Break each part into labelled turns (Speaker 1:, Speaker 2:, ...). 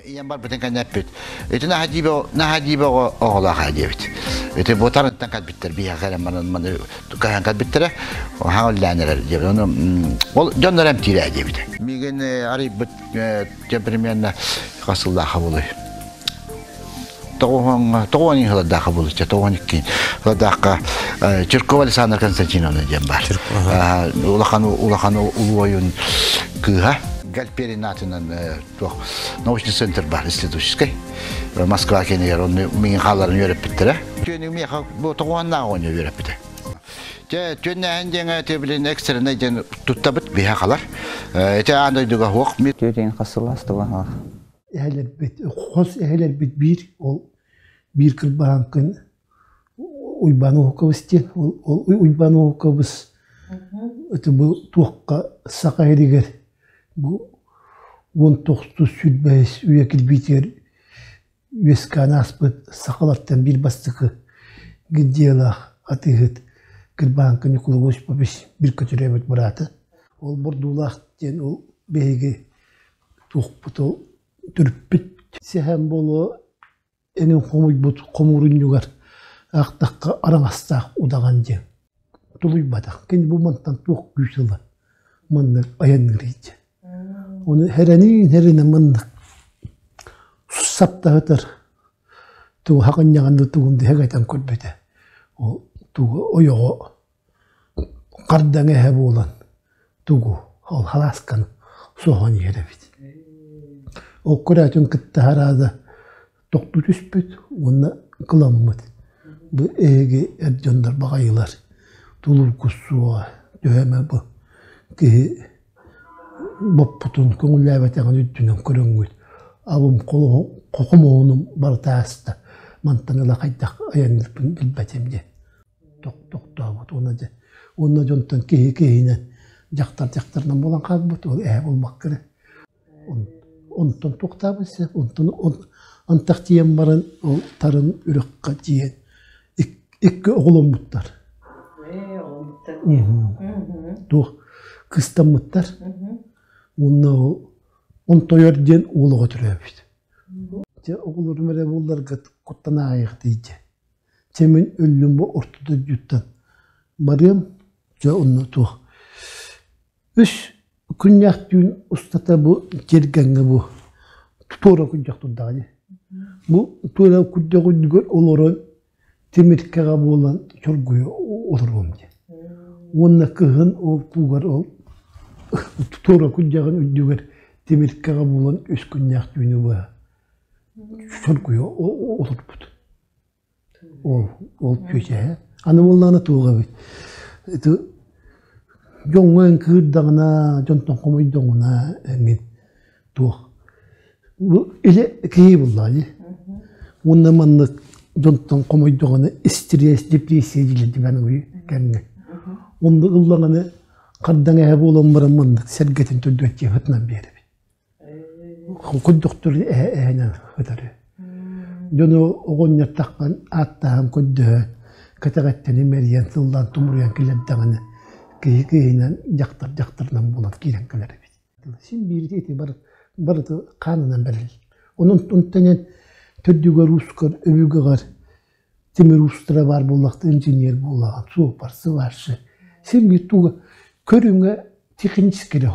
Speaker 1: Ийэм барбытын кэннэ эппит. Ити наһаа дьиибэ наһаа дьиибэ оҕолоох ээ диэбит. Ити бу тарыттан кэлбиттэр биһиэхэ кэлэн манан маны каһан кэлбиттэрэ. Хаҥ үллээн эрэр диэбит. Ону ол дьоннор эмтиирэ диэбит. Миигин арыйбыт примерно хас сыллаахха буолуй? Тоҕуһуоҥҥа тоҕуон ыһыладаахха буолучча тоҕуон икки ыһыладаахха Чиркова Александра Константиновна диэн баар. Улахан улахан улуу кыыһа Гальперин аатынан туох научный центр бар институтическай Москва кэнигэр онно миҥин хааларын үөрэппиттэрэ. Түөнүг миэхэ бу тоҕуоннаах оҕонньор үөрэппитэ. Дьэ түөннээһин диэҥэ тиэбилин экстреннэй диэн туттабыт биһэ халар. Ити аан дойдуга хуох.
Speaker 2: Түөтүн хас сыллаастыба
Speaker 3: Эһэлэрбит, хос эһэлэрбит биир, ол биир кырбаһаҥкын Уйбаан Уһукабыс диэн, ол Уйбаан Уһукабыс это бу туохха саха сиригэр бу 19 сүүрбэһис үйэ кирбиитигэр үөскээн ааспыт сахалартан биир бастакы гильдиялаах атыыһыт Кырбааҥка Ньукулай Осипович биир көтүрээбит быраата. Ол Бордуулаах диэн ол биһиги туохпут ол төрүппүт сэһэн буолуо эҥин хомуйбут хомуурунньугар аахтахха араҥастаах удаҕан диэн тулуйбатах. Кини бу мантан туох күүс ыла маннык айанныыр дьэ. Ону хэрэниин хэринэ маннык саптаһытар тугу хаҕынньаҕын да тугун да хэгэтэн көрбөтө. Ол тугу ойоҕо хардаҥ эһэ буолан тугу ол халаасканы соһон иһэр эбит. Ол көрөөтүн кытта хараада тохтуу түспүт уонна кыламмыт. Бу эһиги эр дьоннор баҕайылар тулургус суоҕа төһө эмэ бу киһи боппутун көҥүллээбэтэҕин үрдүнэн көрөҥҥүт абым хомуһунум барыта ааста мантан ыла хайдах айанныырбын билбэтим диэн тохтообут уонна дьэ уонна дьонтон киһи киһинэн дьахтар дьахтарынан буолан хаалбыт ол эһэ буолбакка эрэ онтон туохтаабыт сөп онтон антах тиийэн баран ол тарын үрэххэ тиийэн икки оҕоломмуттар туох кыстаммыттар уонна ол онтойор диэн уол оҕо төрөөбүт дьэ оҕолорум эрэ буолларга куттанаайах диидьэ Чэ мин өллүм бу орто дойдуттан барыам, дьэ онно туох үс күннээх түүн устата бу тиэргэҥҥэ бу туора күрдьэх турдаҕа дии. Бу туора күрдьэх үрдүгэр олорон тимиркэҕэ буолан чоргуйа олоруом диэн. Уонна кыһын ол куугар ол туора күрдьэҕин үрдүгэр тимиркэҕэ буолан үс күннээх түүнү быһа чоргуйа олорбут. Ол ол чүөчэһэ. Аны буоллаҕына туох эбит ити дьоҥҥо үҥкүүрдэҕинэ, дьонтон хомуйдоҕуна эҥин туох бу илэ киһи буллаҕа дии. Уонна маннык дьонтон хомойдоҕуна истириэс, депрессия дииллэр дии баны кэмҥэ. Оннук ыллаҕына хардаҥ эһэ буолан баран маннык сэргэтин төрдүөччү сытынан биэрэбит. Курдуктур эһэнэн ытары. Дьону оҕонньоттахпын ааттаһан көрдөһөн, кэтэҕиттэн имэрийэн, сыллаан тумуруйан кэлэрдэҕинэ, киһи киһинэн, дьахтар дьахтарынан буолан киирэн кэлэр эбит. Син биир ити барыта хаанынан бэриллэр. Онон онтон төрдүгэр уускар өбүгэҕэр тимир уустара баар буоллахта инженер буолаҕын, суоппар, сварщик. Син биир туга көрүҥэ технически эрэ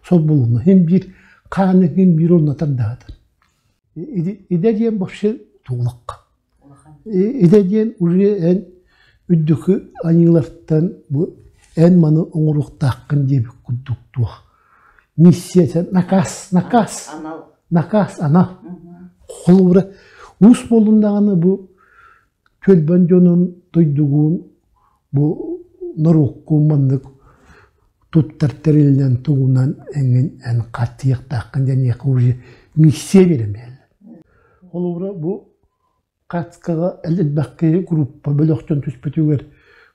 Speaker 3: солбулунна. Син биир хааны син биир онно тардаатар. Идэ диэн вообще туулахха. Идэ диэн уже эн үрдүкү аньыылартан бу эн маны оҥоруохтааххын диэбит курдук туох. Миссия наказ, наказ, наказ, анал. Холобура, уус буоллун даҕаны бу түөлбэн дьонун дойдугун бу норуоккун маннык туттар тэрилинэн тугунан эҥин эн хаттыйыахтааххын диэн эйиэхэ уже миссия биэрэн биэрэллэр. Холобура, бу Хацкаҕа элбэхки группа бөлөхтөн түспүтүгэр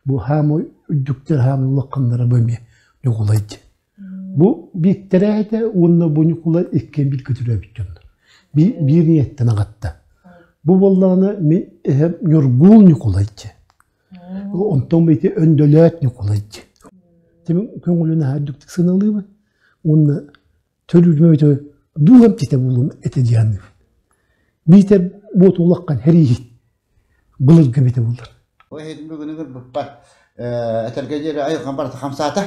Speaker 3: бу хаамай үрдүктэр хаамай улаханнара бу эмиэ Ньукулай диэн. Бу Бииктэрэ этэ уонна бу Ньукулай иккиэн бииргэ төрөөбүт дьоннор. Биир ийэттэн аҕатта. Бу буоллаҕына мин эһэм Ньургуул Ньукулайдьы. Онтон ити Өндөлөөт Ньукулайдьы. Тимин көҥүлүн аһа үрдүктүк сыаналыыбын. Уонна төрүүрүм эбитэ дууһам титэ буолуом этэ диэханныыбын. Биитэр буоту улаххан хэрииһит былыргы эбитэ буоллар.
Speaker 1: Эһэтин бүгүнү көрбүппэр этэргэ диэри айылҕам барыта хамсаата.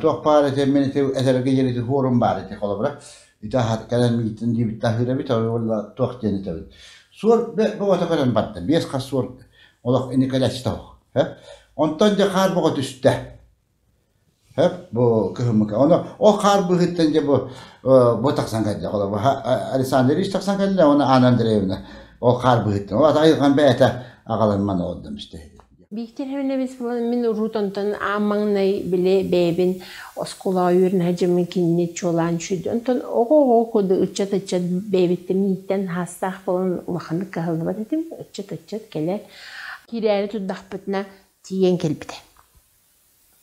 Speaker 1: Туох баар ити мин ити этэргэ диэри ити хуорум баар ити холобура. Ити аһат кэлэн миитин диэбит аһыыр эбит, ол туох диэн этэбин. Суор бөҕөтө көрөн барда. Биэс хас суор олох иникэлэччи тоһох. Онтон дьэ хаар бөҕө түстэ. Хөп, бу кыһыммыка. Ону ол хаар быыһыттан дьэ бу бу тахсан кэллэ. Холобур, Александр Ильич тахсан кэллэ, уонна Анна Андреевна ол хаар быыһыттан. Ол айылҕан бэйэтэ аҕалан маны олордом истэ.
Speaker 4: Бииктэр Хэминэбис буолан мин урут онтон аан маҥнай били бэйэбин оскуолаҕа үөрэнэ сылдьаммын кинини чуолаан үчүгэй. Онтон оҕо-оҕо курдук ыччат-ыччат бэйэбиттэн мииттэн хаастаах буолан улаханнык кыһаллыбат этим. Ыччат-ыччат кэлэр. Киирээри турдахпытына тиийэн кэлбитэ.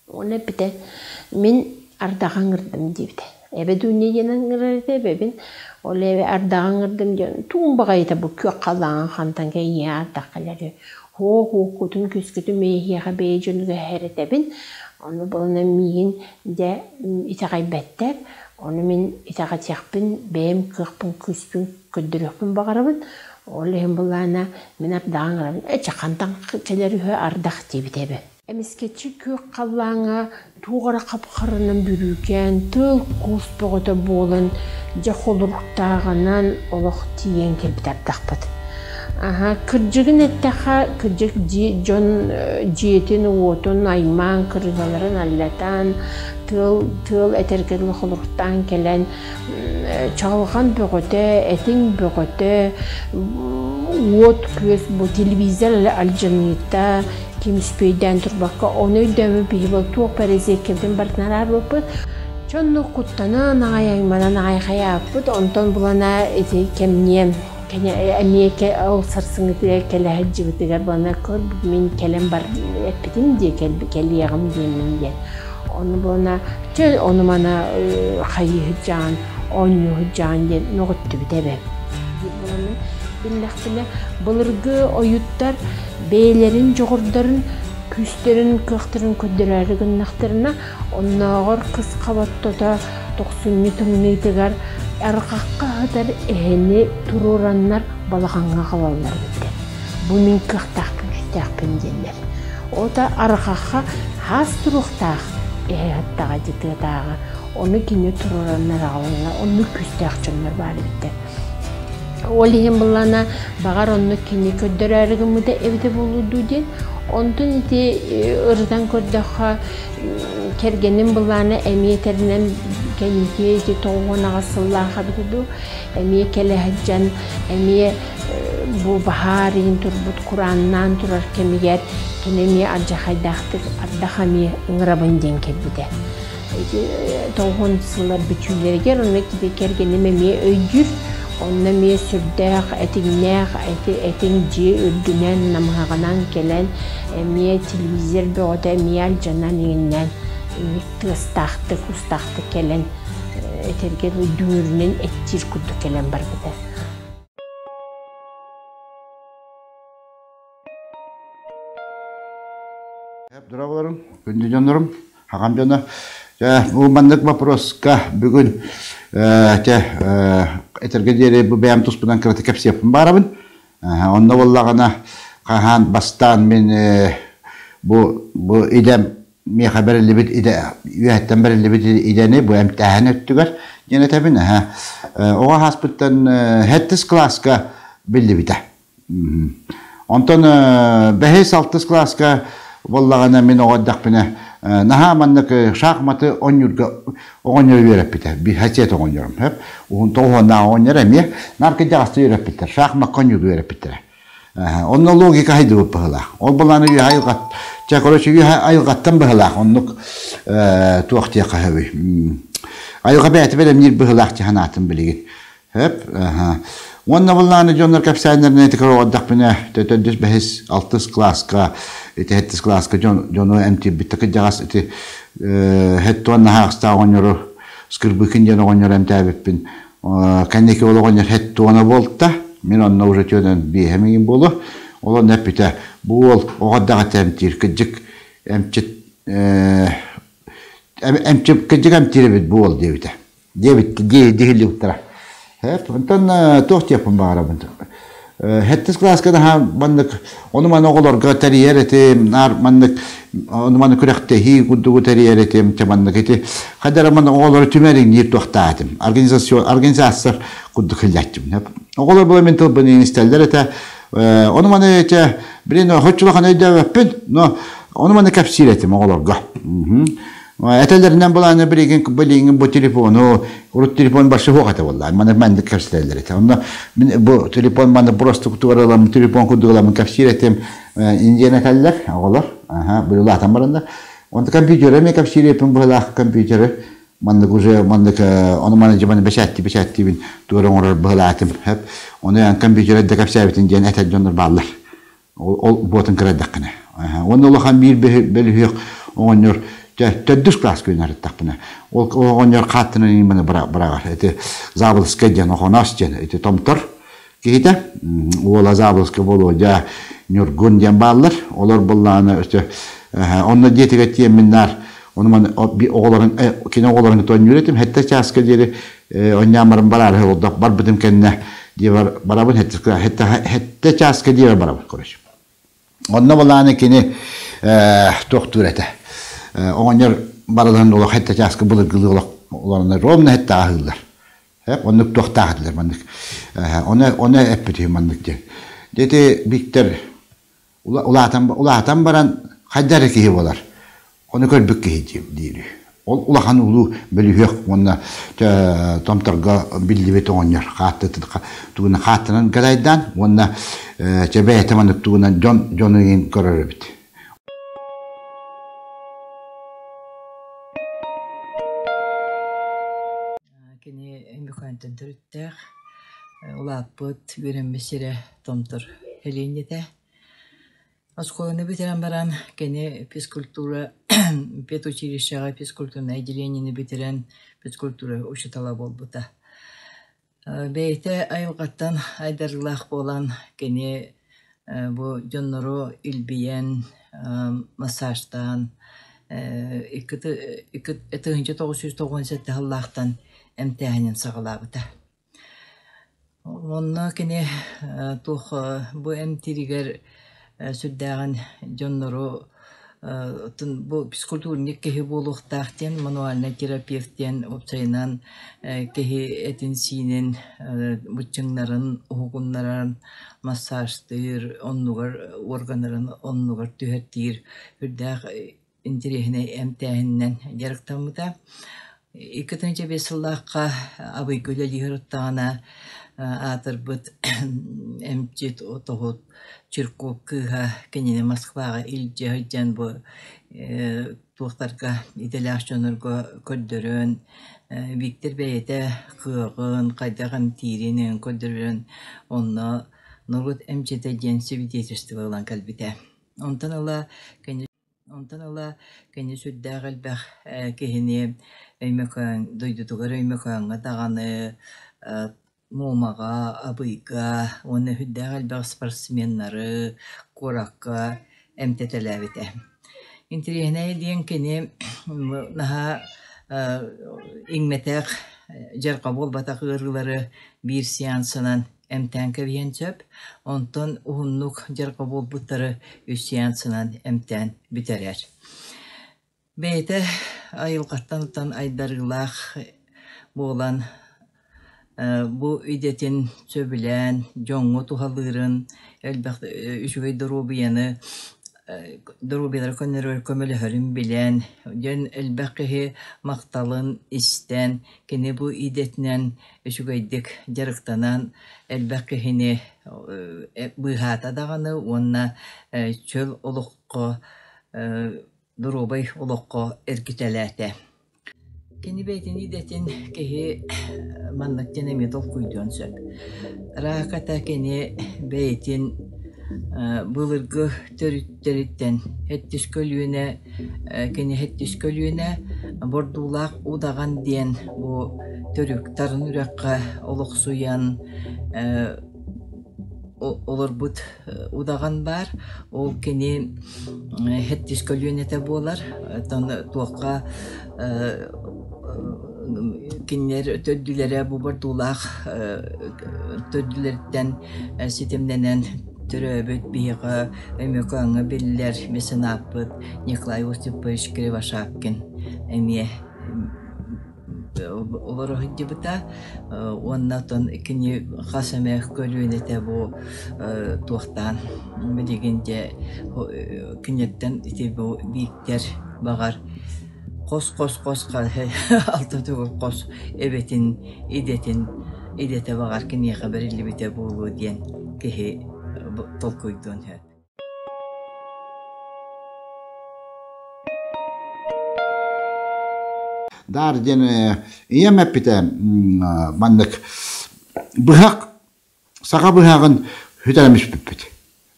Speaker 4: Уонна эппитэ, мин ардаҕа ыҥырдым диэбитэ. Эбэ Дуня диэн ыҥырар этэ эбэбин. Ол эбэ ардаҕа ыҥырдым диэн туун баҕайыта бу күөх халлааҥҥа хантан кэйиэ ардах кэлэр үһү. Һуох уоккутун күскүтүн эйиэхэ бэйэ дьонугар эһэрэтэбин. Ону булана миигин дьэ итэҕэйбэттэр. Ону мин итэҕэтиэхпин, бэйэм кыахпын күүспүн көрдөрүөхпүн баҕарабын. Ол иһин былаана мин ардаҕа ыҥырабын. Эчи хантан кэлэр үһү ардах диэбитэ эбэ. Эмискэччи күөх халлааҥҥа туох эрэ хап-харанан бүрүүкээн, тыал-куус бөҕөтө буолан, дьэ холоруктааҕынан олох тиийэн кэлбит ардахпыт. Аһа, кырдьыгын эттэххэ, кырдьык дьон дьиэтин-уотун аймаан, кырыгаларын аллатаан, тыал, тыал этэргэ дылы холоруктаан кэлэн, чаҕылҕан бөҕөтө, этиҥ бөҕөтө, уот-күөс бу телевизор алдьаныыта, ким үспүөйдээн турбакка ону өйдөөммүт биһи бол туох бэрэзиэккэбитин барытын араарбыппыт. Дьонно куттанан аҕай айманан аҕай хайааппыт, онтон булана ити кэмниэм эмиэ ол сарсыҥҥытыгар кэлэ сылдьыбытыгар булана көр мин кэлэн бар эппитим дии кэлиэҕим диэммин диэн. Ону булана чэ ону мана хайыһыдьаан оонньууһудьаан диэн мөҕүттүбүт эбэм. Буланы биллэхпинэ былыргы ойуттар бэйэлэрин дьоҕурдарын, күүстэрин, кыахтарын көрдөрөөрү гыннахтарына, оннооҕор кыс хоботтото тохсунньу тымныытыгар арҕахха сытар эһэни туруораннар балаҕаҥҥа аҕалаллар эбиттэр. Бу мин кыахтаахпын, күүстээхпин диэннэр. Ото арҕахха хаас туруохтаах эһэ сыттаҕа дии тыатааҕы. Ону кини туруораннар аҕалаллар. Оннук күүстээх дьоннор баар эбиттэр. Ол иһин былаана баҕар оннук кини көрдөрөөрү гыммыта эбитэ буолуо дуу диэн. Онтон ити ырытан көрдөххө, кэргэним былаана эмиэ этэринэн кэнники ити 98 сыллаах эбитэ дуу, эмиэ кэлэ сылдьан, эмиэ бу баһаар иһин турбут курааннаан турар кэмигэр кини эмиэ алдьархайдаахтык ардах эмиэ ыҥырабын диэн кэлбитэ. Ити тоҕуһун сыллар бүтүүлэригэр онно кини кэргэним эмиэ өйдүүр. Онно эмиэ сүрдээх этиҥнээх этиҥ дьиэ үрдүнэн намыһаҕынан кэлэн эмиэ телевизор бөҕөтө эмиэ алдьанан иҥиннээн тыастаахтык, устаахтык кэлэн этэргэ дүҥүрүнэн эттиир курдук кэлэн барбыта.
Speaker 1: Дорабаларым, күндү дьоннорум, хаҕам дьоно. Бу маннык вопроска бүгүн те этэргэ диэри бу бэйэм туспунан кырата кэпсиэппин баарабын. Онно буоллаҕына хаһан бастаан мин бу бу идэм миэхэ бэриллибит идэ үөһэттэн бэриллибит идэни бу эмтээһин өттүгэр диэн этэбин. Оҕо ааспыттан хэттис кылааска биллибитэ. Онтон бэһис-алтыс кылааска буоллаҕына мин оҕо эрдэхпинэ наһаа маннык шахматы оонньуурга оҕонньор үөрэппитэ. Хасет оҕонньорум. Уһун тоҕуһуоннаах оҕонньор эмиэ наар кырдьаҕастыы үөрэппиттэр. Шахмакка оонньуурга үөрэппиттэрэ. Онно логика хайдыбыт быһыылаах. Ол былааны үөһэ айылҕат, чэ, короче, үөһэ айылҕаттан быһыылаах. Оннук туох диэххэ сөбүй. Айылҕа бэйэтэ бэлэмниир быһыылаах дии санаатым билигин. Хөп, Уонна буллааны дьоннор кэпсээннэринэн ити көрөҕөрдөхпүнэ, төрдүс, бэһис, алтыс кылааска, ити сэттис кылааска дьон дьону эмтиирбит кырдьаҕас ити хэттуон наһаа ахстаах оҕонньору Скырбыкин диэн оҕонньору эмтээбиппин. Кэнники ол оҕонньор хэт туона буолта. Мин онно уже түөнэн биэһэ миҥин буолуо. Ол онно эппитэ, бу уол оҕо эрдэҕиттэн эмтиир, кырдьык эмчит эмчит кырдьык эмтиир эбит бу уол диэбитэ. Диэбит диһиллибиттэрэ. Онтон туох диэхпин баҕарабын. Хэттис кылааска наһаа маннык ону-маны оҕолорго тэрийэр этим, наар маннык ону-маны күрэхтэһии курдугу тэрийэр этим, те маннык ити хайдара маннык оҕолору түмэр иҥниир туохтаатым. Организацион организация курдук хиллээччим. Оҕолор була мин тылбын истэллэр этэ. Ону-маны те блин хоччулахан өйдөөбөппүн, но ону-маны кэпсиир этим оҕолорго. Этэллэринэн былааны билигин билигин бу телефону урут телефон барсы суох этэ буолла. Маны маннык кэпсэтэллэр этэ. Онно мин бу телефон маны просто кутугар телефон курдук ыламын кэпсиир этим. Индияны этэллэр оҕолор. Аха, былаатан бараннар. Онто компьютер эмиэ кэпсиир этим быһылаах компьютеры маннык уже маннык ону маны дьыбаны бэчээтти бэчээттиибин тугар оҥорор быһылаатым. Ону компьютер да кэпсээбитин диэн этэр дьоннор бааллар. Ол буотун кырадаххына. Уонна улахан биир бөлүһүөх оҕонньор төрдүс класс күн арыттахпына. Ол оҕонньор хааттынан именно быраҕар. Ити Заболоцкай диэн Охоноос диэн ити томтор киһитэ. Уола Заболоцкай Володя Ньургун диэн бааллар. Олор буллааны өтө онно диэтигэр тиэммин наар ону маны оҕолорун кини оҕолорун тонньуур этим хэтте чааска диэри онньаамарын бараары олдох барбытым кэннэ диэбэр барабын хэтте чааска диэбэр барабын короче онно балааны кини туохтуур этэ оҕонньор барыларын олох хэтте чааска былыргылыы олох олорунар ровно хэтте аһыыллар оннук туохтаах этилэр маннык оны оны эппит маннык диэн дети Виктор улаатан улаатан баран хайда эрэ киһи буолар Ону көрбүт киһи диир. Ол улахан улуу бөлүһүөк уонна томторго биллибит оҕонньор тугунан хааттынан гадайдаан уонна чэ бэйэтэ маннык тугунан дьон дьону иин көрөр эбит.
Speaker 5: Кини Өймөкөөнтөн төрүттээх, улааппыт, үөрэммит сирэ Томтор сэлиэнньэтэ. Оскуоланы бүтэрэн баран кини физкультура педучилищеҕа физкультурнай отделениены бүтэрэн физкультура учуутала буолбута. Бэйэтэ айылҕаттан айдарыылаах буолан кини бу дьоннору илбийэн, массажтаан 1997 сыллаахтан эмтээһинин саҕалаабыта. Онно кини туох бу эмтииригэр сүрдээҕин дьоннору бу физкультурник киһи буолуохтаах диэн мануальнай терапевт диэн уопсайынан киһи этин-сиинин быччыҥнарын уһугуннаран массажтыыр, оннугар органнарын оннугар түһэртиир үрдээх интэриэһинэй эмтээһининэн дьарыктаммыта. 2005 сыллаахха Абыйга үлэлии сырыттаҕына аатырбыт эмчит отоһут Чирков кыыһа кинини Москваҕа илдьэ сылдьан бу туохтарга идэлээх дьоннорго көрдөрөн Виктор бэйэтэ кыаҕын, хайдах эмтиирин көрдөрөн онно норуот эмчитэ диэн свидетельство ылан кэлбитэ. Онтон ыла кини Онтон ыла кини сүрдээх элбэх киһини Өймөкөөн дойдутугар Өймөкөөҥҥө даҕаны, Муомаҕа, Абыйга уонна сүрдээх элбэх спортсменнары куоракка эмтэтэлээбитэ. Интэриэһинэй диэн кини наһаа иҥмэтэх, дьарҕа буолбатах ыарыылары биир сеансынан эмтээн кэбиһиэн сөп, онтон уһуннук дьарҕа буолбуттары үс сеансынан эмтээн бүтэрэр. Бэйэтэ айылҕаттан айдарыылаах буолан бу идэтин сөбүлээн, дьоҥҥо туһалыырын, элбэх үчүгэй доруобуйаны доруобуйалара көннөрөр көмөлөһөрүн билэн, дьон элбэх киһи махталын истэн, кини бу идэтинэн үчүгэйдик дьарыктанан элбэх киһини быыһаата даҕаны уонна чөл олоххо доруобай олоххо эргитэлээтэ. Кини бэйэтин идэтин киһи маннык диэн эмиэ толкуйдуон сөп. Рааката кини бэйэтин былыргы төрүттэриттэн сэттис көлүөнэ кини сэттис көлүөнэ Бордуулаах удаҕан диэн бу Төрүктарын үрэххэ олохсуйан олорбут удаҕан баар. Ол кини сэттис көлүөнэтэ буолар. Оттон туохха кинилэр төрдүлэрэ бу бордуулаах төрдүлэриттэн ситимнэнэн төрөөбүт биһиэхэ Өймөкөөҥҥө биллэр меценаппыт Николай Осипович Кривошапкин эмиэ олоро сылдьыбыта уонна оттон кини хас эмэ көлүөнэтэ бу туохтаан билигин дьэ киниттэн ити бу Бииктэр баҕар хос-хос-хос алта төгүл хос эбэтин идэтин идэтэ баҕар киниэхэ бэриллибитэ буолуо диэн киһи толкуйдуон сөп.
Speaker 1: Даар диэн ийэм эппитэ маннык быһах саха быһаҕын сүтэрэн испиппит.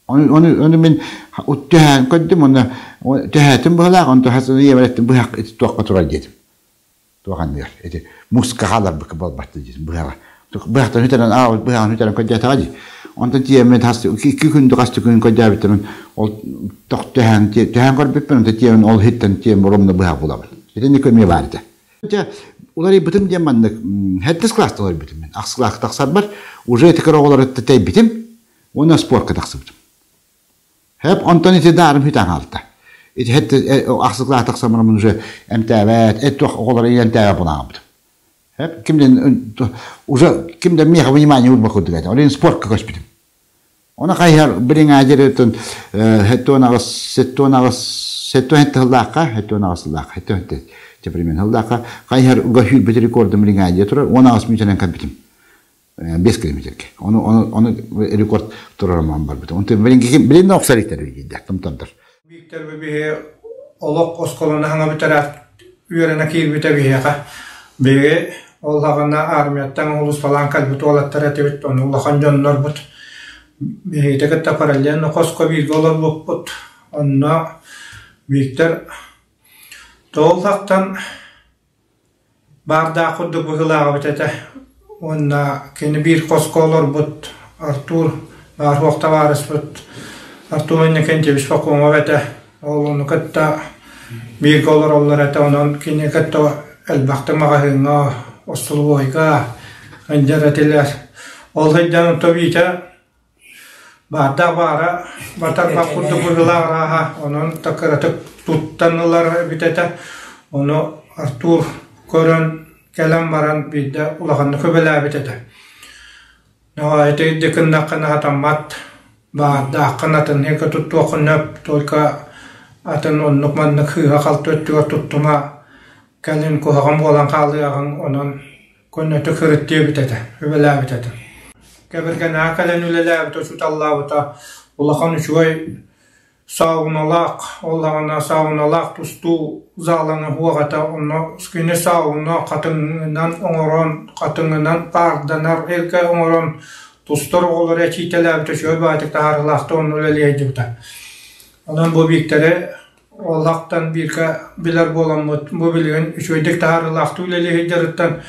Speaker 1: Ону мин түһээн көрдүм уонна түһээтим быһалаах онтон ийэбэр эттим быһах ити туохха турар диэтим. Туох анныгар ити муска хааларбыкка буолбатты диэтим быһаҕа. Быһахтан сүтэрэн аабыт быһаҕын сүтэрэн көрдөөтөҕө дии. Онтон тиийэммин хас икки күн хас күн көрдөөбүттэрин ол түһээн түһээн көрбүппүн онтон тиийэн ол иһиттэн тиийэн ровно быһах булабын. Итинник эмиэ баар этэ. Дьэ, уларыйбытым диэн маннык сэттис кылааста уларыйбытым мин. Ахсыс кылааска тахсарбар уже ити кыра оҕолору тэйбитим уонна спортка тахсыбытым. Хэп онтон ити даарым хүтэн хаалта. Ити ахсыс кылааска тахсарбар уже эмтээбэт, эт туох оҕолору эмтээбэт буолаабытым. Хэп кимден уже кимден миэхэ внимание уурба курдук этэ. Ол спортка көспүтүм. Оны хайыһар бириҥаадьырытын 78 77 сыллаахха 78 сыллаахха 77 примерно сыллаахха хайыһар уга сүүрбүт рекордум бириҥаадьыра турар 18 мүнүүтэнэн кэлбитим 5 километрге ону ону ону рекорд турарыман барбытым онтон билин да охсор иттер дииллэр томтонтор
Speaker 6: Бииктэр биһи олох оскуоланы хаҥа бүтэрээт үөрэнэ киирбитэ биһиэхэ. Биһиги ол саҕана армияттан улуспалаан кэлбит уолаттар этибит, ону улахан дьоннорбут. Биһигити кытта параллельно хоско бииргэ олорбуппут. Онно Бииктэр тоҕус сахтан Баардаах курдук быһыылааҕыбыт этэ уонна кини биир хоско олорбут Артур баар-суох табаарыспыт Артур Иннокентьевич Пахомов этэ. Ол ону кытта бииргэ олороллор этэ, онон кини кытта элбэхтик маҕаһыыҥҥа, остолобуойга сылдьар этилэр. Ол сылдьан онто Витя Баардаах баара батарбах курдук быһыылаах арааһа, онон да кыратык туттан ылар эбит этэ. Ону Артур көрөн кэлэн баран биирдэ улаханнык көбөлөөбүт этэ. Ити дыкыннаххына сатаммат, баардааххын атын туттуоххун сөп, только атын оннук-маннык сыыһа-халты өттүгэр туттума, кэлин куһаҕан буолан хаалыаҕыҥ, онон Көннөтүк сырыттыа эбит этэ, үлэлээбит этэ. Кэбиргэнэҕэ кэлэн үлэлээбитэ, учууталлаабыта улахан үчүгэй сауналаах, ол даҕаны сауналаах тустуу заланы уох этэ. Онно кини сауна хатыҥынан оҥорон, хатыҥынан паарданар эргэ оҥорон тустар оҕолору эчиитэлээбитэ үчүгэй баҕайытык таһаарыылаахтык онно үлэлии сылдьыбыта. Онон бу Бииктэри Олохтон бииргэ билэр буоламмыт, бу билигин үчүгэйдик таһаарыылаахтык үлэлии сылдьарыттан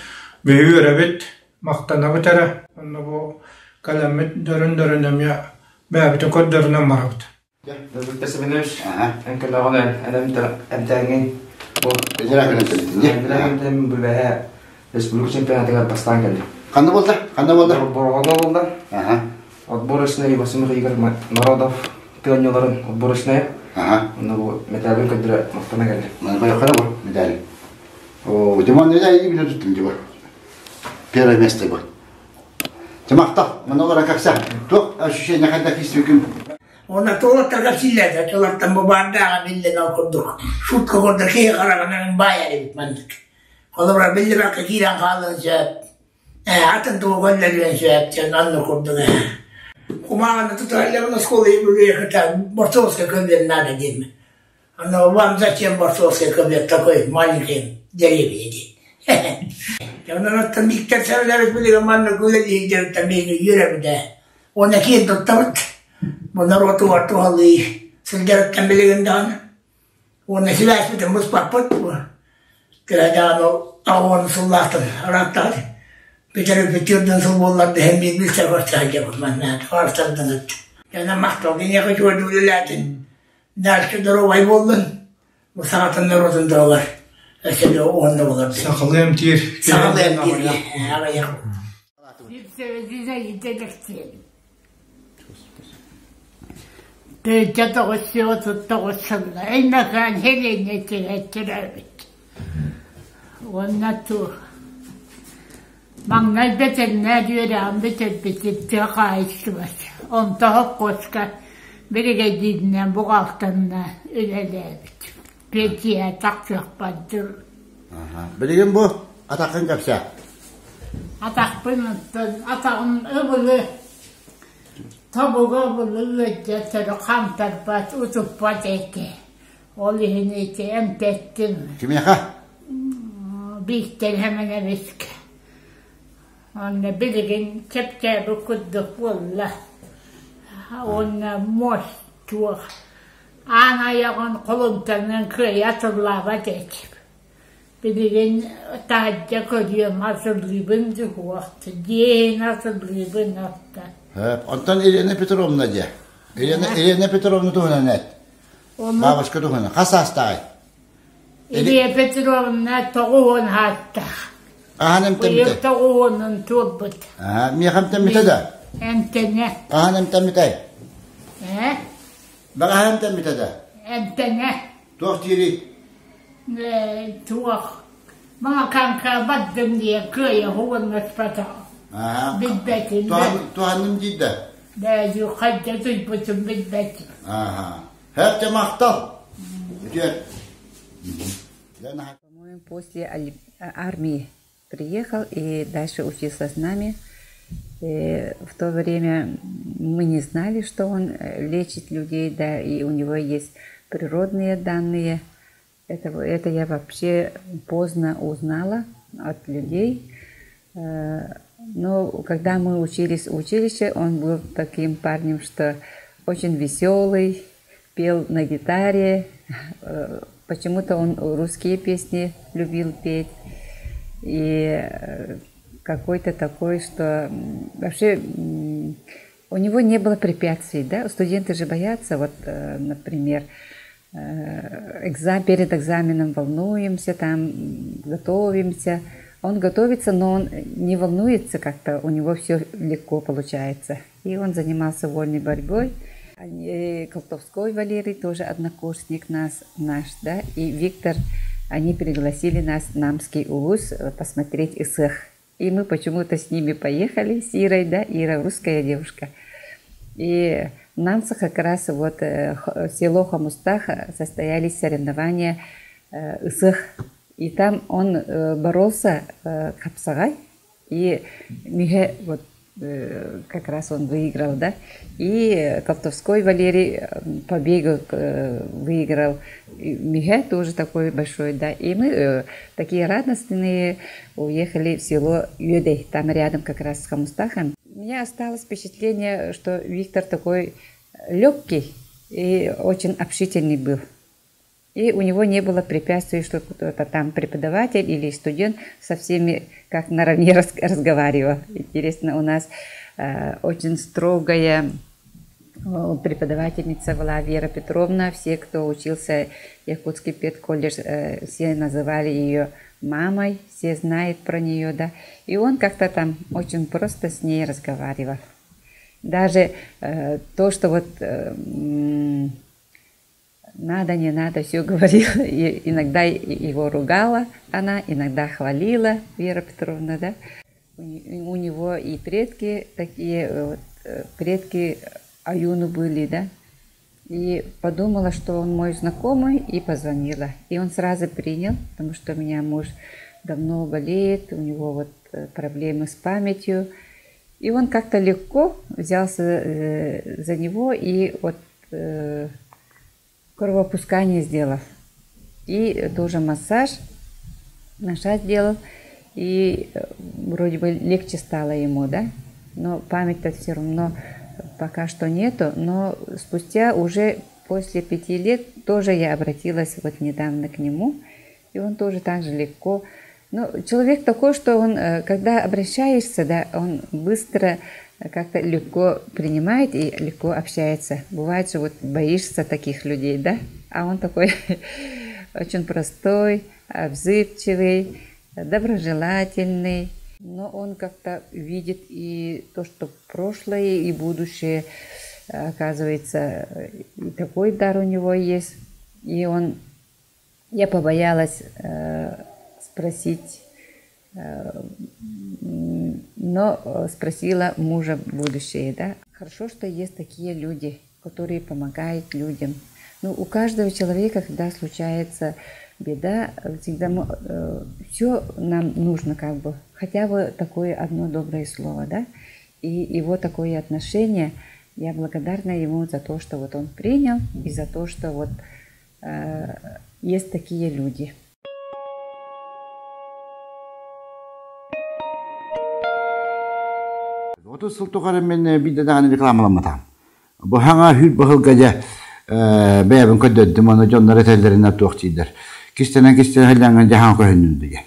Speaker 6: биһиги үөрэбит, махтанабыт эрэ. Онно бу кэлэммит дөрүн-дөрүн эмиэ бэйэбитин көрдөрүнэн барабыт.
Speaker 2: Виктор Семенович, эн көмөҕүнэн эмтээҥҥин бу бэһэ республика чемпионатыгар бастаан кэллим.
Speaker 1: Ханна буолла? Ханна буолла?
Speaker 2: Борҕоҥҥо буолла. Отборочный восьмых игр народов тыанньаларын отборочная. Онно бу мэтээлин көрдөрө махтана кэллим.
Speaker 1: Маны бу медаль. О, Димон медаль именно туттум Димон. Первое место был. Тимахтал, мана как вся. Туох ощущение хайдах истүкүм?
Speaker 7: Уонна туолаттарга силлээтэ, туолаттан бу баардааҕа биллэн ол курдук. Шутка курдук киһи хараҕынан баайар эбит маннык. Холобура биллибэккэ киирэн хаалыан сөп. Атын тугу көннөрүөн сөп диэн оннук курдук ээ. Кумааҕыны тутуһалларын оскуола кытта борцовская көмүөл надо диэн. Оно вам зачем борцовская көмүөл такой маленький деревья диэн. Онон оттон Виктор Савельевич билигин маннык үлэлиир дьарыктан биһиги үөрэбит ээ. Уонна киэн туттабыт. Бу норуотугар туһалыы сылдьарыттан билигин даҕаны. Уонна сибээспитин быспаппыт. Кыра даҕаны ол Аҕуон сыллаахтан ырааттаҕын бүтэрбит төрдүн сыл буоллар дэһэн биир билсэ көрсө сылдьабыт манна барсардыгыт. Дьоно махтал киниэхэ үчүгэйдик үлэлээтин. Дальше доруобай буоллун. Бу саҕатын норуотун туһугар өссө да уонна болор.
Speaker 6: Сахалыы эмтиир.
Speaker 7: Сахалыы эмтиир аҕыйах.
Speaker 8: Тыынча 939 сылга Өймөкөөн сэлиэнньэтигэр төрөөбүт. Уонна туох маҥнай бэтэринээр үөрэҕин бүтэрбитим тыа хаһаайыстыбата. Онто холкуоска биригэдьииринэн буҕаалтанна үлэлээбит. Пенсия тахсыахпар дылы.
Speaker 1: Билигин бу атаххын кэпсээ.
Speaker 8: Атахпын оттон атаҕым ыбылы тобуга ыбылы ыалдьар төрү хантарбат, утуппат этэ. Ол иһин ити эмтэттим.
Speaker 1: Кимиэхэ?
Speaker 8: Бииктэр Хэмэнэбискэ. Онно билигин чэпчээбит курдук буолла. Уонна муос туох аан айаҕын холумтанынан кыайа атыллаабат этим. Билигин таһырдьа көрүөм, атыллыыбын дьуһуох, дьиэ иһин атыллыыбын оттон.
Speaker 1: Онтон Елена Петровна дьэ. Елена, Елена Петровна туһунан эт. Бабушка туһунан. Хас саастааҕый?
Speaker 8: Илья Петровна 90 ааттаах.
Speaker 1: Ахан эмтэммитэ?
Speaker 8: Быйыл 90-ун туолбут.
Speaker 1: Аа, миэхэ эмтэммитэ да?
Speaker 8: Эмтэнэ.
Speaker 1: Хаһан эмтэммитэй?
Speaker 8: Ээ?
Speaker 1: Бэҕэһээ эмтэммитэ да?
Speaker 8: Эмтэнэ.
Speaker 1: Туох диирий?
Speaker 8: Ээ, туох. Маҥакаҥка бардым диэн кыайа уһугуннаспатах.
Speaker 1: Аа.
Speaker 8: Билбэтим.
Speaker 1: Туһанным диир да?
Speaker 8: Бэйи хайда туйбутун билбэтим.
Speaker 1: Ааха. Һэп махтал. Үтүө.
Speaker 9: По-моему, после армии приехал и дальше учился с нами. И в то время мы не знали, что он лечит людей, да, и у него есть природные данные. Это я вообще поздно узнала от людей. Но когда мы учились в училище, он был таким парнем, что очень веселый, пел на гитаре. Почему-то он русские песни любил петь. И какой-то такой, что вообще у него не было препятствий, да? Студенты же боятся, вот, например, перед экзаменом волнуемся, там готовимся. Он готовится, но он не волнуется как-то, у него все легко получается. И он занимался вольной борьбой. Колтовской Валерий тоже однокурсник нас, наш, да, и Виктор, они пригласили нас в Намский улус посмотреть Исых. И мы почему-то с ними поехали, с Ирой, да, Ира русская девушка. И в Намцах как раз вот село Хомустах состоялись соревнования Ысых. И там он боролся хапсагай, и Михе вот как раз он выиграл, да. И Колтовской Валерий по бегу выиграл. Михе тоже такой большой, да. И мы такие радостные уехали в село Юдей, там рядом как раз с Хомустахом. У меня осталось впечатление, что Виктор такой легкий и очень общительный был. И у него не было препятствий, что кто-то там преподаватель или студент со всеми как наравне разговаривал. Интересно, у нас очень строгая преподавательница была Вера Петровна. Все, кто учился в Якутский педколледж, все называли ее мамой, все знают про нее, да. И он как-то там очень просто с ней разговаривал. Даже то, что вот надо, не надо, все говорила. И иногда его ругала она, иногда хвалила Вера Петровна, да. У него и предки такие, вот, предки Аюну были, да. И подумала, что он мой знакомый, и позвонила. И он сразу принял, потому что у меня муж давно болеет, у него вот проблемы с памятью. И он как-то легко взялся за него и вот кровопускание сделал. И тоже массаж, массаж делал. И вроде бы легче стало ему, да? Но память-то все равно пока что нету. Но спустя уже после 5 лет тоже я обратилась вот недавно к нему. И он тоже так же легко Ну, человек такой, что он, когда обращаешься, да, он быстро как-то легко принимает и легко общается. Бывает же, вот боишься таких людей, да? А он такой очень простой, отзывчивый, доброжелательный. Но он как-то видит и то, что прошлое, и будущее, оказывается, и такой дар у него есть. И он, я побоялась спросить, но спросила мужа будущее, да. Хорошо, что есть такие люди, которые помогают людям. Ну, у каждого человека, когда случается беда, всегда все нам нужно как бы, хотя бы такое одно доброе слово, да. И его такое отношение, я благодарна ему за то, что вот он принял, и за то, что вот есть такие люди.
Speaker 1: 30 сыл тухары мин биирдэ даҕаны рекламаламматаҕым. Бу хаҥа хүл баһылга дьэ бэйэбин көрдөрдүм, ону дьоннор этэллэринэн туох дииллэр. Кистэнэн кистэнэн сылдьаҥҥын дьаһаан көһүннүм диye.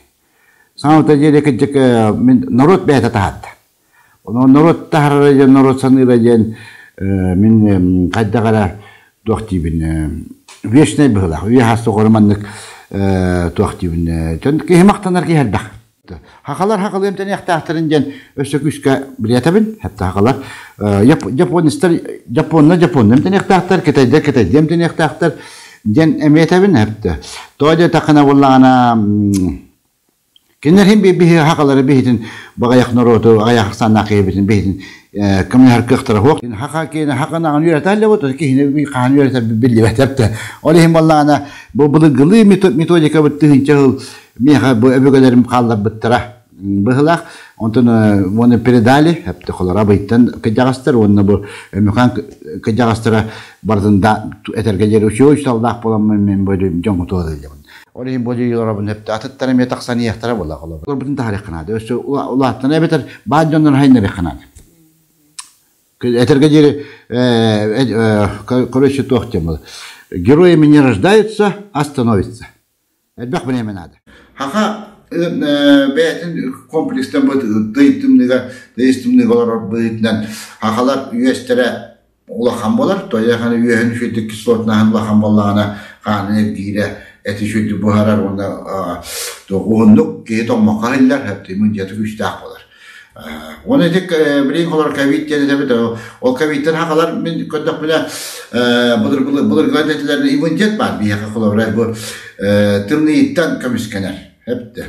Speaker 1: Саҥа диэри кырдьык мин норуот бэйэтэ таһаарда. Ону норуот таһаарара диэн, норуот саныыра диэн мин хайдах эрэ туох диибин вечнай быһыылаах. Үйэ хас тухары маннык туох диибин киһи махтанар киһи элбэх. Хахалар хахалыы эмтэниэхтээхтэрин диэн өссө күүскэ билиэтэбин. Хэтта хахалар японистар японна японна эмтэниэхтээхтэр, китайдар китайдыы эмтэниэхтээхтэр диэн эмиэтэбин хэптэ. Тоҕо диэтэххинэ буоллаҕына кинилэр иһин биһи хахалары биһитин баҕайах норуоту аҕыйах ахсааннаах киһибитин биһитин көмөлөһөр кыахтара суох. Хаха киһини хаханаҕын үөрэтэллэ бу киһини хаһан үөрэтэр биллибэт эптэ. Ол иһин буоллаҕына бу былыргылыы методикабыт тыһыынча сыл Миэхэ бу өбүгэлэрим хаалларбыттара быһылаах. Онтон уонна передали, холора быйтан кыдьаҕастар уонна бу Өмүкаан кыдьаҕастара барытын да этэргэ диэри үчүгэй учууталлаах буоламмын мин бу дьоҥҥо туһалыыллабын. Ол иһин бу дьиэлэрбин өптө атыттар эмиэ тахсан иһиэхтэрэ буолла холобур. Бутун таһаарыахха наада. Өссө улааттан эбэтэр баай дьоннор хайнарыахха наада. Этэргэ диэри короче туох диэн Героями не рождаются, а становятся. Элбэх бириэмэ наада. Хаха бэйэтин комплекстан тый тымныыга тыйыс тымныыга олорор быһыытынан хахалар үөстэрэ улахан буолар. Тоойоханы үөһүн үчүгдүк кислотнаһын улахан буоллаҕына хаанын эргиирэ эти үчүгдүк буһарар уонна уһуннук киһи тоҥмокко иһиллэр, иммунитета күүстээх буолар. Уонна ити билигин холор ковид диэн этэбит, ол ковидтан хахалар мин көрдөхпүнэ былыргылар этилэр иммунитет баар биһиэхэ холобура бу тымныйыттан көмүскэнэр. Эптэ.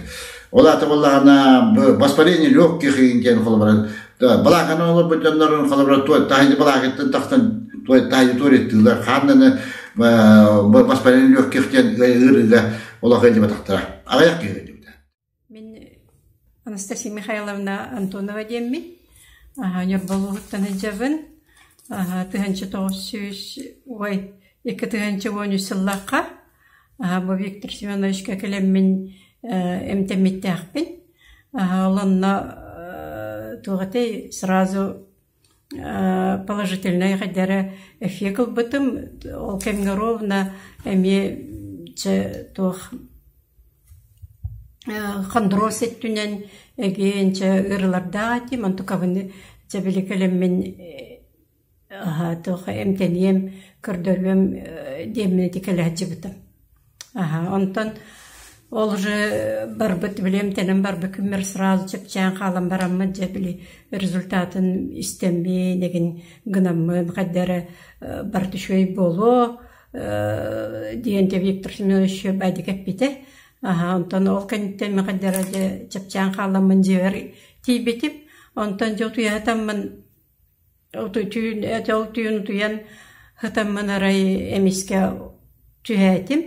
Speaker 1: Ол аата буоллаҕына воспаление легких диэн холобура балааканы олорбут дьоннорун холобура таһыйды балаакыттан тахсан таһыйды туореттыылар хааннаны воспаление легких диэн ыарыыга олох ыалдьыбатахтара. Аҕыйах киһи ыалдьыбыта.
Speaker 10: Мин Анастасия Михайловна Антонова диэммин. Ньурба улууһуттан сылдьабын. 1900 ой 2013 сыллаахха бу Виктор Семеновичка кэлэммин эмтэммиттээхпин. Ол онно туох этэй сразу положительнай хайдара эффект ылбытым. Ол кэмҥэ ровно эмиэ чэ туох Хондуруос өттүнэн эгиэн чэ ыарыылардаах этим, онтукабын чэ били кэлэммин туох эмтэниэм, көрдөрүөм диэммин ити кэлэ сылдьыбытым. Онтон ол уже барбыт били эмтэнэн барбыт күммэр сразу чэпчээн хаалан бараммын дьэ били результатын истэммин эгин гынаммын хайда эрэ барыта үчүгэй буолуо диэн дьэ Виктор Семенович Бадик эппитэ. Онтон ол кэнниттэн мин дьэ чэпчээн хааламмын дьиэбэр тиийбитим. Онтон дьэ утуйа сытаммын түүн ол түүн утуйан сытаммын арай эмискэ түһээтим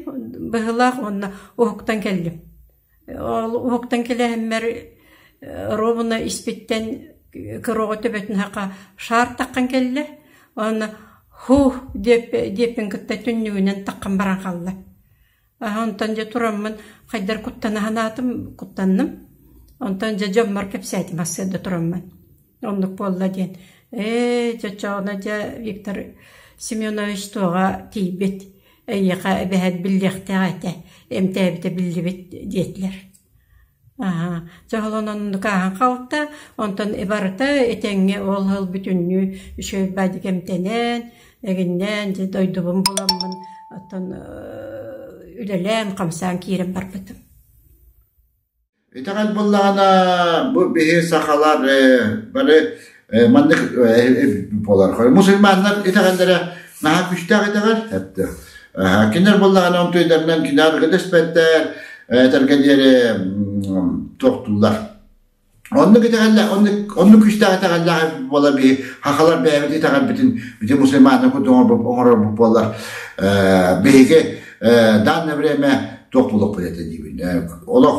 Speaker 10: быһыылаах уонна уһуктан кэллим. Ол уһуктан кэлэһиммэр ровно испиттэн кыра оҕо төбөтүн саха шаар таххан кэллэ уонна һуу диэппин кытта түннүгүнэн таххан баран хаалла. Онтон дьэ тураммын хайдар куттана санаатым, куттанным. Онтон дьэ дьоммор кэпсээтим сарсыарда тураммын. Оннук буолла диэн. Ээ, чочоҕуна дьэ Виктор Семенович туоҕа тиийбит, эйиэхэ эбэһээт биллиэхтээх этэ, эмтээбитэ биллибит диэтилэр. Аһа, дьоһолонон ааһан хаалта, онтон барыта этэҥҥэ ол ыал бүтүннүү үчүгэй баайдык эмтэнэн, эгиннээн, дьэ дойдубун буламмын, оттон үлэлээн, хамсаан киирэн барбытым.
Speaker 1: Итэҕэл буоллаҕына, бу биһи сахалар бары маннык буолар. Мусульманнар итэҕэллэрэ наһаа күүстээх итэҕэл. Кинилэр буоллаҕына онтуйдарынан кинилэр дэспэттэр, этэргэ диэри тохтууллар. Оннук итэҕэллээх, оннук, оннук күүстээх итэҕэллээх буолар биһи хахалар бэйэбит итэҕэлбитин ити мусульманнар курдук оҥорорбут буоллар биһиги данное время туох булуохпут этэ диибин. Олох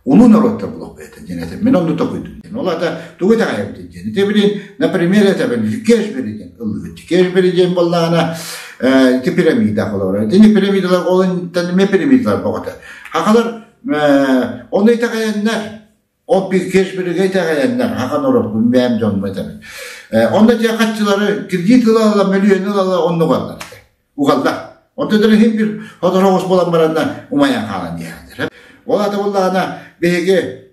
Speaker 1: улуу норуоттар булуохпут этэ диэн этим. Мин онну токуйдум диэн. Ол ата тугу итэҕэйэбит диэн. Ити билин, например, этэбин Кешбери диэн ыллыгыт. Кешбери диэн буоллаҕына ити пирамида холобура. Итини пирамидалар ол эмиэ пирамидалар боҕото. Хахалар Ону итэҕэйэннэр, ол кешбиригэ итэҕэйэннэр, хахан орохпун бэйэм дьонум этэбин. Онно дьэ хаччылары кредит ыла-ыла, мөлүйүөнү ыла-ыла оннук угаллар. Угаллар. Онтон иһин bir хотороҕус буолан баранна умайан хаалан диэхтэр. Ол ата буоллаҕына биһиги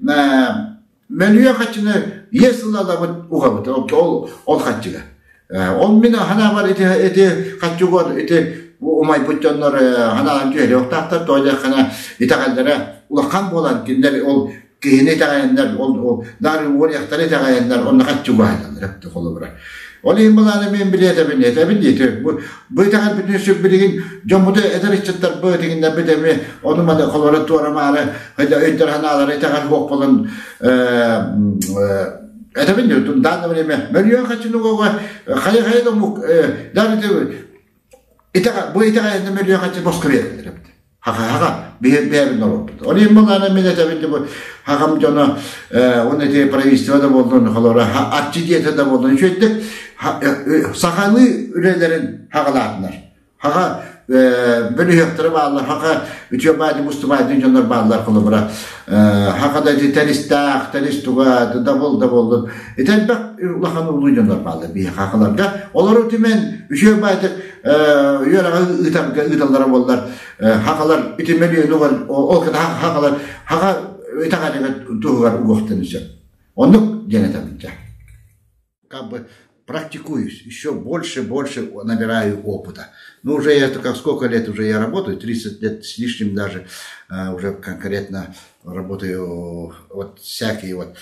Speaker 1: мөлүйүөн хаччыны иэс ылалабыт угабыт ол ол хаччыга. Ол мин ханаабар ити ити хаччыгар ити умайбыт дьоннор ханаан түһэриэхтаахтар тоҕо диэххинэ итэҕэллэрэ улахан буолан кинилэр ол киһини итэҕэйэннэр ол ол дары уоруйахтары итэҕэйэннэр онно хаччы угаһаллар эпти холобура. Ол иһин былааны мен билиэтэбин этэбин диэти бу бу итэҕэлбитин сүр билигин дьоммуту эдэр ыччаттарбыт тигиннэрбит эми ону маны холобура туорамаары өйдөр ханаалары итэҕэл суох буолан этэбин данное время мөлүйүөн хаччыны хайа хайа да омук даже бу итэҕэйэннэ мөлүйүөн хаччы боско биэрэллэр эбит хаха хаха биһи бэйэбин норуоппут ол иһин былаана мин этэбин бу хахам дьоно уонна ити правительство да буоллун холоро арчы диэтэ да буоллун үчүгэйдик сахалыы үлэлэрин хаҕалаатынар Хаха бөлүһүөктэрэ бааллар, хаха үтүө баайды мустубаайдын дьоннор бааллар холобура. Хаха да ити тэристаах, тэрис туга, дабыл да буоллун. Ити элбэх улахан улуу дьоннор бааллар биһи хахаларга. Олору түмэн үчүө баайдык үөрэҕи ыытарга ыыталлара буоллар хахалар ити мөлүйүөн ол кыта хахалар хаха итэҕэлигэр туһугар угуохтан сөп. Оннук диэн этэбин дьэ. Как бы практикуюсь, еще больше, больше набираю опыта. Ну, уже я только сколько лет уже я работаю, 30 лет с лишним даже, уже конкретно работаю вот всякие вот,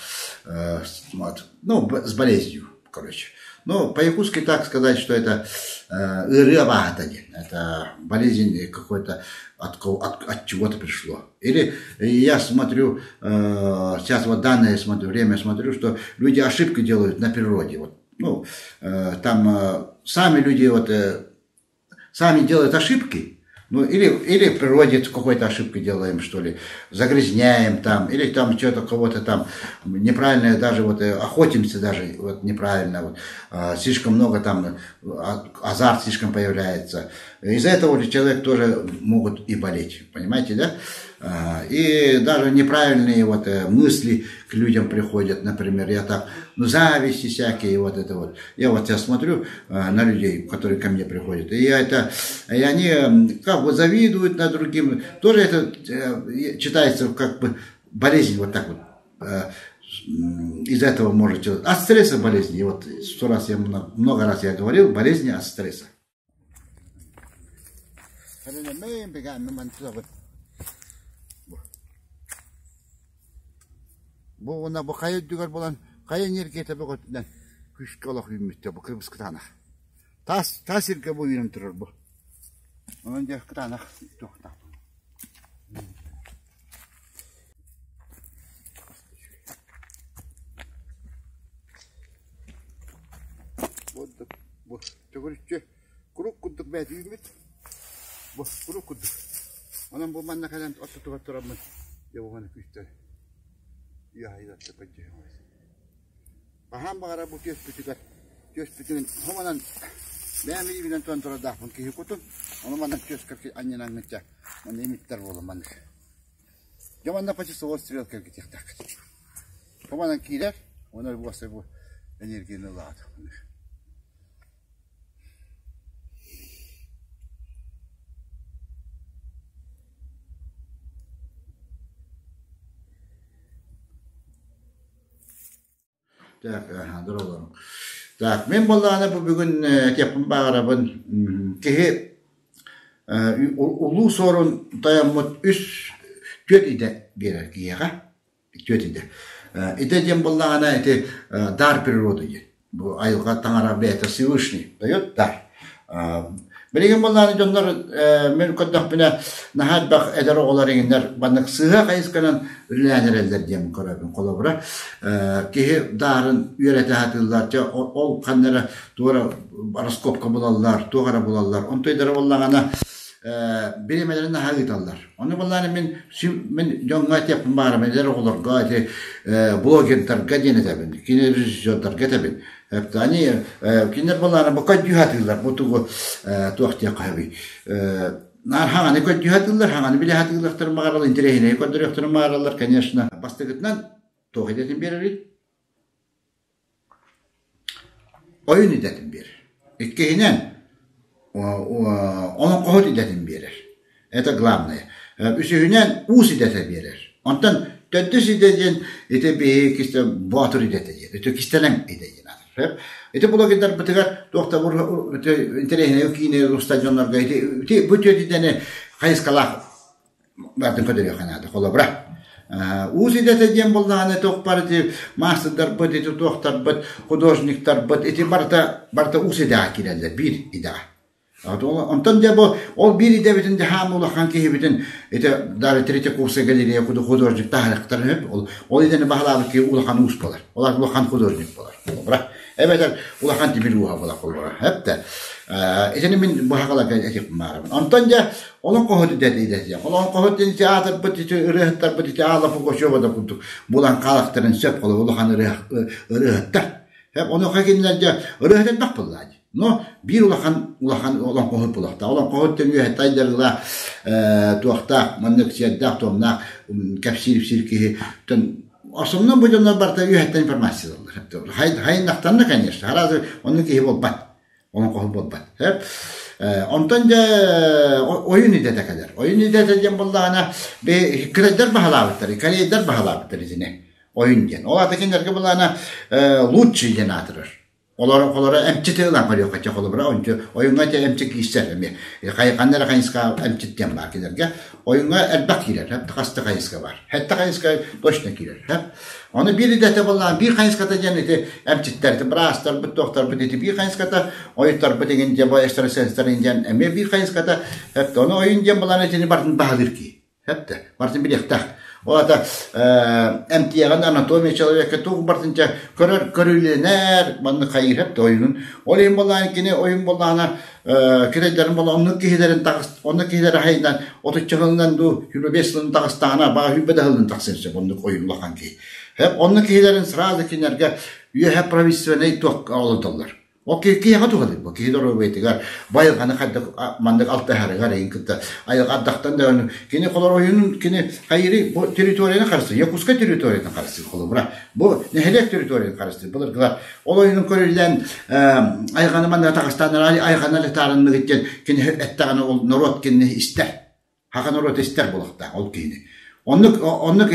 Speaker 1: вот ну, с болезнью, короче. Ну, по-якутски так сказать, что это это болезнь какой-то от, от, от чего-то пришло. Или я смотрю, сейчас вот данные смотрю, время смотрю, что люди ошибки делают на природе. Вот, ну, там сами люди вот, сами делают ошибки, ну, или, или в природе какой-то ошибку делаем, что ли, загрязняем там, или там что-то кого-то там неправильно даже вот охотимся даже вот неправильно, вот, слишком много там, азарт слишком появляется. Из-за этого человек тоже могут и болеть, понимаете, да? И даже неправильные вот мысли к людям приходят, например, я так, ну, зависти всякие, вот это вот. Я вот я смотрю на людей, которые ко мне приходят, и я это, и они как бы завидуют над другим. Тоже это читается как бы болезнь вот так вот. Из этого может человек. От стресса болезни. И вот сто раз я много, много раз я говорил, болезни от стресса. Бу уонна бу хайа үрдүгэр буолан хайа энергията бөҕөтүнэн күүскэ олох үүммүттэр бу кырбыс кытаанах. Таас таас сиргэ бу үүнэн турар бу. Онон дьэ кытаанах туохтаах. Бу төгүрүччү курук курдук бэйэтэ үүммүт. Бу курук курдук. Онон бу манна кэлэн ортотугар тураммын дьэ уһана күүстэр үөһайдатта көрдүһүм. Хаһан баҕарар бу түөспүтүгэр түөспүтүн хомонон бэйэм илиибинэн туон турардаахпын киһи кутун ону манна түөскэр анньынаҥҥычча манна имиттэр буолан маннык. Дьэ манна по часовой стрелка эргитиэхтээххит. Хомонон киирэр, уонна буоса бу энергияны ылаат. Так, доролорум. Так, мен буоллаҕына бу бүгүн этиэхпин баҕарабын киһи улуу суорун тойоммут үс түөрт идэ биэрэр киһиэхэ түөрт идэ. Идэ диэн буоллаҕына ити дар природы диэн. Бу айылҕа таҥара бэйэтэ Всевышний дает дар. Билигин буоллаҕына дьоннор мин көрдөхпүнэ наһаа элбэх эдэр оҕолор иҥиннэр маннык сыыһа хайысканан үлэлээн эрэллэр диэн көрөбүн. Холобура, киһи даарын үөрэтэ сатыыллар, дьэ ол ханна эрэ туох эрэ раскопка булаллар, туох эрэ булаллар. Онтуйдара буоллаҕына бириэмэлэрин наһаа ыыталлар. Ону буоллаҕына мин мин дьоҥҥо этиэхпин баҕарабын, эдэр оҕолорго ити блогердарга диэн этэбин, кини режиссердарга этэбин. Они кинилэр буоллаҕына бу көрдүү сатыыллар, бу тугу туох диэххэ сөбүй. Наар хаҥаны көрдүү сатыыллар, хаҥаны билэ сатыыллахтарын баҕараллар, интэриэһинэйи көрдөрүөхтэрин баҕараллар, конечно. Бастакытынан туох идэтин биэрэрий? Ойун идэтин биэрэр. Иккиһинэн, олоҥхоһут идэтин биэрэр. Это главное. Үсүһүнэн, уус идэтэ биэрэр. Онтон төрдүс идэ диэн ити биһиги кистэ боотур идэтэ диэн, ити кистэлэҥ идэ диэн аатырар. Ити блогердарбытыгар туох да интэриэһинэй киинэ устадьоннорго ити бу түөрт идэни хайысхалаах баатын көрдөрүөххэ наада. Холобура, уус идэтэ диэн буоллаҕына туох баар ити маастардарбыт, ити туохтарбыт, художниктарбыт, ити барыта барыта уус идэҕэ киирэллэр, биир идэҕэ. Онтон дьэ бу ол биир идэбитин дьэ хаам улахан киһибитин ити даже третий курса галерея художник таһарыктарын өп ол ол идэни баһылаабыт киһи улахан уус буолар. Ол улахан художник буолар. Холобура, эбэтэр улахан тимир ууһа буолар холобура. Эптэ. Итини мин быһаҕаларга этиэхпин баарабын. Онтон дьэ Олоҥхоһут идэтэ идэтийэн. Олоҥхоһут диэн ити аатырбыт ити ырыаһыттарбыт ити Аала Пугачева да курдук булан хаалахтарын сөп холобур улахан ырыаһыттар. Онуоха кинилэр дьэ ырыаһыт элбэх буоллаа дии. Но биир улахан улахан олоҥхоһут булахтаах. Олоҥхоһут диэн үөһэттэ айдарыылаах туохтаах маннык сиэрдээх-туомнаах кэпсиир-ипсиир киһи основном бу дьоннор барыта үөһэттэн информация ылаллар. Хайыннахтарына, конечно, араас оннук киһи буолбат. Олоҥхоһут буолбат. Онтон дьэ ойун идэтэ кэлэр. Ойун идэтэ диэн буоллаҕына, кырайдар баһылаабыттар, корейдар баһылаабыттар итини. Ойун диэн. Ол аата кинилэргэ буоллаҕына лучший диэн аатырар. Олор олоро эмчити ылан көрүөххэ чэ холобура ончу ойуҥҥа те эмчи киирсэр эмиэ. Ханна эрэ хайысха эмчит диэн баар кинилэргэ. Ойуҥҥа элбэх киирэр, хас да хайысха бар. Хэтте хайысха точно киирэр. Ону биир идэтэ буоллаҕына, биир хайысхата диэн ити эмчиттэр, ити быраастарбыт, туохтарбыт ити биир хайысхата, ойуттарбыт иҥин дьэ бу экстрасенстар иҥин диэн эмиэ биир хайысхата. Хэптэ ону ойун диэн буолан итини барытын баһылыыр киһи. Хэптэ барытын билиэхтээх. Ол аата эмтиэҕин анатомия человека туох барытын дьэ көрөр көрүлэнэр маннык хайыыр хэптэ ойунун. Ол иһин буоллаҕына кини ойун буоллаҕына кирэйдэрин буола оннук киһилэрин таҕыс оннук киһилэри хайынан отучча сылынан дуу 25 сылын таҕыстаҕына баҕа сүүрбэ да сылын тахсыан сөп оннук ойун улахан киһи оннук киһилэрин сразу кинилэргэ үөһэ правительственнай туох олордоллор ол киһиэхэ туһалыыр бу киһи доруобуйатыгар байылҕаны хайдах маннык алтыһарыгар эйин кытта айылҕа ардахтан да кини холор ойунун кини хайыры бу территорияны харыстыыр Якутскай территориятын харыстыыр холобура бу нэһилиэк территориятын харыстыыр былыргылар Ол ойуунун көрүллэн айҕаны манна таҕыстаан айҕаны летаарынныгыт диэн кини эттэҕинэ ол норуот кинини истэр. Хаха норуот истэр буолуохтаах ол киһини. Оннук оннук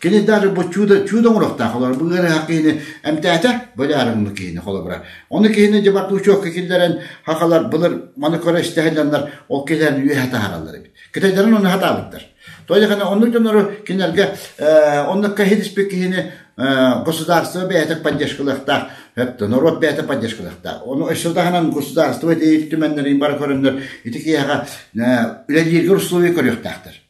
Speaker 1: кини даже бу чудо чудо оҥоруохтаах олор бу ыарыһах киһини эмтээтэ бөлөөрүҥҥү киһини холобура. Ону киһини дьыбар учуокка киллэрэн хахалар былыр маны көрө истэһэллэннэр ол киһилэрин үөһэ таһаараллар эбит. Кытайдарын ону хатаабыттар. Тоойохана оннук дьоннору кинилэргэ оннукка иһитиспит киһини государство бэйэтэ поддержкалыахтаах, норуот бэйэтэ поддержкалыахтаах. Ону өссө таһынан государство ити түмэннэрин бары көрөннөр ити киһиэхэ үлэлииргэ условия көрүөхтээхтэр.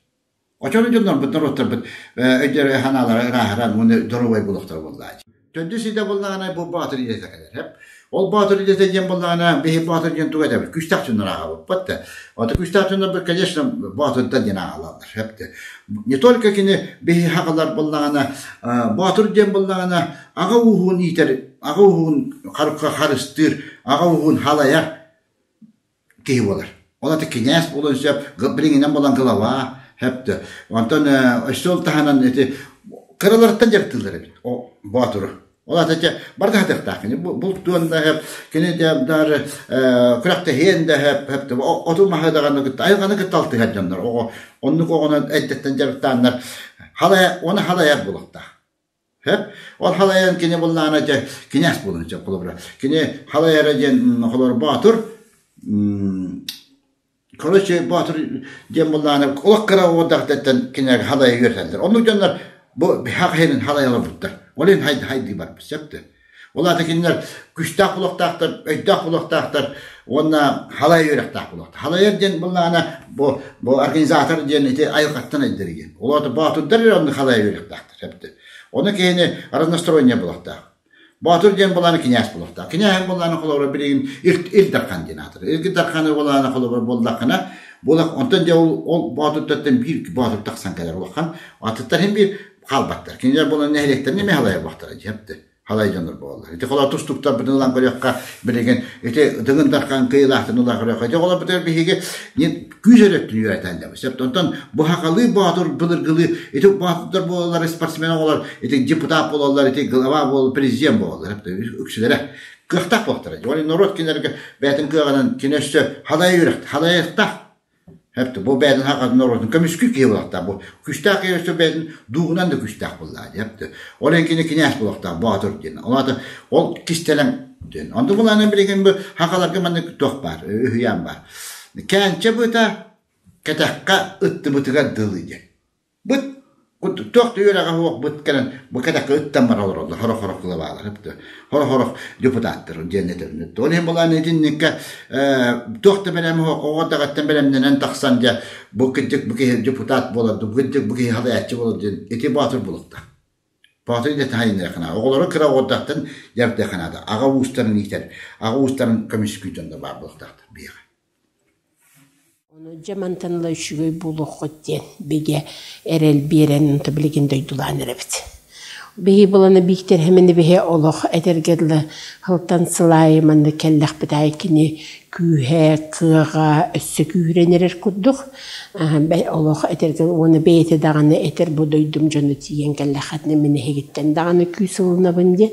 Speaker 1: Очону дьоннорбут, норуоттарбыт өйдөрө санаалара ырааһыран уонна доруобай буолуохтара буоллааччы. Төрдүс идэ буоллаҕына бу боотур идэтэ кэлэр. Ол боотур идэтэ диэн буоллаҕына биһи боотур диэн тугу этэбит? Күүстээх дьоннор ааҕабыппыт да. Ото күүстээх дьоннорбут, конечно, боотурдар диэн ааҕалаллар. Хэпте. Не только кини биһи хаҕалар буоллаҕына, боотур диэн буоллаҕына аҕа ууһун иитэр, аҕа ууһун харыстыыр, аҕа ууһун халайар киһи буолар. Ол аты кинээс буолуон сөп, билиҥинэн буолан глава, хэптэ. Онтон өссө ол таһынан ити кыраларыттан дьарыктыыллар эбит о боотуру. Ол ата чэ барыта хатыахтаах кини бултуон да хэп, кини даже күрэхтэһиэн да хэп, хэп оту маһы даҕаны кытта айылҕаны кытта алтыһар дьоннор оҕо оннук оҕонон эрдэттэн дьарыктааннар халайа оны халайар буолуохтаах. Ол халайан кини буллаана дьэ кинээс буолан сөп холобура. Кини халайара диэн холобура боотур короче боотур диэн буллаана олох кыра оҕодахтаттан кинилэр халайа үөрэтэллэр. Оннук дьоннор бу хахайын халайа олорбуттар. Ол иһин хайдыы барбыт сөптө. Ол аата кинилэр күстээх булуохтаахтар, өйдөөх булуохтаахтар уонна халай үөрэхтээх булуохтаах. Халайар диэн буллаана бу бу организатор диэн ити айылҕаттан өйдөрүгэн. Ол аата боотурдар эрэ онно халай үөрэхтээхтэр сөптө. Ону киһини разностроение булуохтаах. Боотур диэн булааны кинээс булуохтаах. Кинээһин булааны холобура билигин Ил Дархан диэн аатыр. Ил Дарханы булааны холобура буоллаххына, булах онтон дьэ ол ол боотурдартан биир боотур тахсан кэлэр улахан. Атыттар хин биир хаалбаттар. Кинилэр буолан нэһилиэктэрин эмиэ халайар буолтара дьиэпти. Халай дьоннор буолаллар. Ити холоо тустуктарбытын ылан көрүөххэ билигин ити Дыгын Дархан кыйылаахтын ылан көрүөххэ. Ити холобутугар биһиги күүс өрөттүн үөрэтэллэбит. Сөп. Онтон бу хахалыы боотур былыргылыы ити боотурдар буолаллар спортсмен оҕолор ити депутат буолаллар ити глава буол президент буолаллар. Үксүлэрэ кыахтаах буолтара. Ол норуот кинилэргэ бэйэтин кыаҕынан кини өссө халай үөрэх халайыахтаах. Хэпти бу бэйэтин хакатын норуотун көмүскүү киһи буолуохтаах. Бу күстээх киһи өссө бэйэтин дууһунан да күстээх буоллаа диэпти. Ол иһин кини кинээс буолуохтаах боотур диэн. Ол аата ол кистэлэҥ диэн. Онто булаанан билигин бу хахаларга маннык туох баар, үһүйээн баар. Кээнчэ быта кэтэххэ ыттыбытыгар дылы диэн. Быт туох да үөрэҕэ суох быт кэлэн бу кэтэххэ ыттан бара олороллор хоро-хоро кылабаалар хоро-хорох депутаттар диэн этэрин ол иһин былаан итинниккэ туох да бэлэм суох оҕо даҕаттан бэлэмнэнэн тахсан дьэ бу кырдьык бу киһи депутат буолар бу кырдьык бу киһи халайааччы буолар диэн ити боотур булукта боотур идэтин хайынныаххына оҕолору кыра оҕордохтон дьарыктыаххынаада аҕа уустарын иитэр аҕа уустарын көмүскүү дьон да баар буолуохтаахтар биһиэхэ.
Speaker 4: Ону дьэ мантан ыла үчүгэй буолуоххут диэн бигэ эрэл биэрэн онто билигин дойдулаан эрэбит. Биһи булана Бииктэр хэмини биһи олох этэргэ дылы сылтан сыл аайы манна кэллэхпит аайы кини күүһэ, кыаҕа өссө күүһүрэн эрэр курдук. Олох этэргэ уонна бэйэтэ даҕаны этэр бу дойдум дьоно тиийэн кэллэххитинэ мин эһигиттэн даҕаны күүс ылынабын диэн.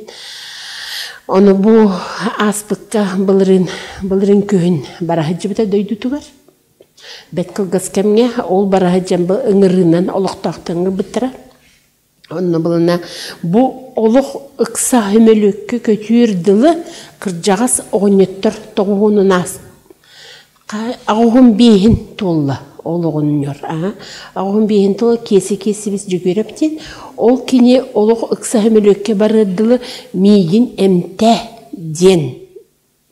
Speaker 4: Ону бу ааспыкка былырыын былырыын күһүн бара сылдьыбыта дойдутугар. Бэрт кылгас кэмҥэ ол бара сылдьан бу ыҥырыынан олохтоохтор ыҥырбыттара. Онно булана бу олох ыкса көмөлүөккэ көтүүр дылы кырдьаҕас оҕонньоттор тоҕуһунун аас Аҕыһын биэһин туолла ол оҕонньор аҕыһын биэһин туола Киэсэ Киэсэбис Дьөгүөрэп диэн ол кини олох ыкса сөмөлүөккэ барыар дылы миигин эмтээ диэн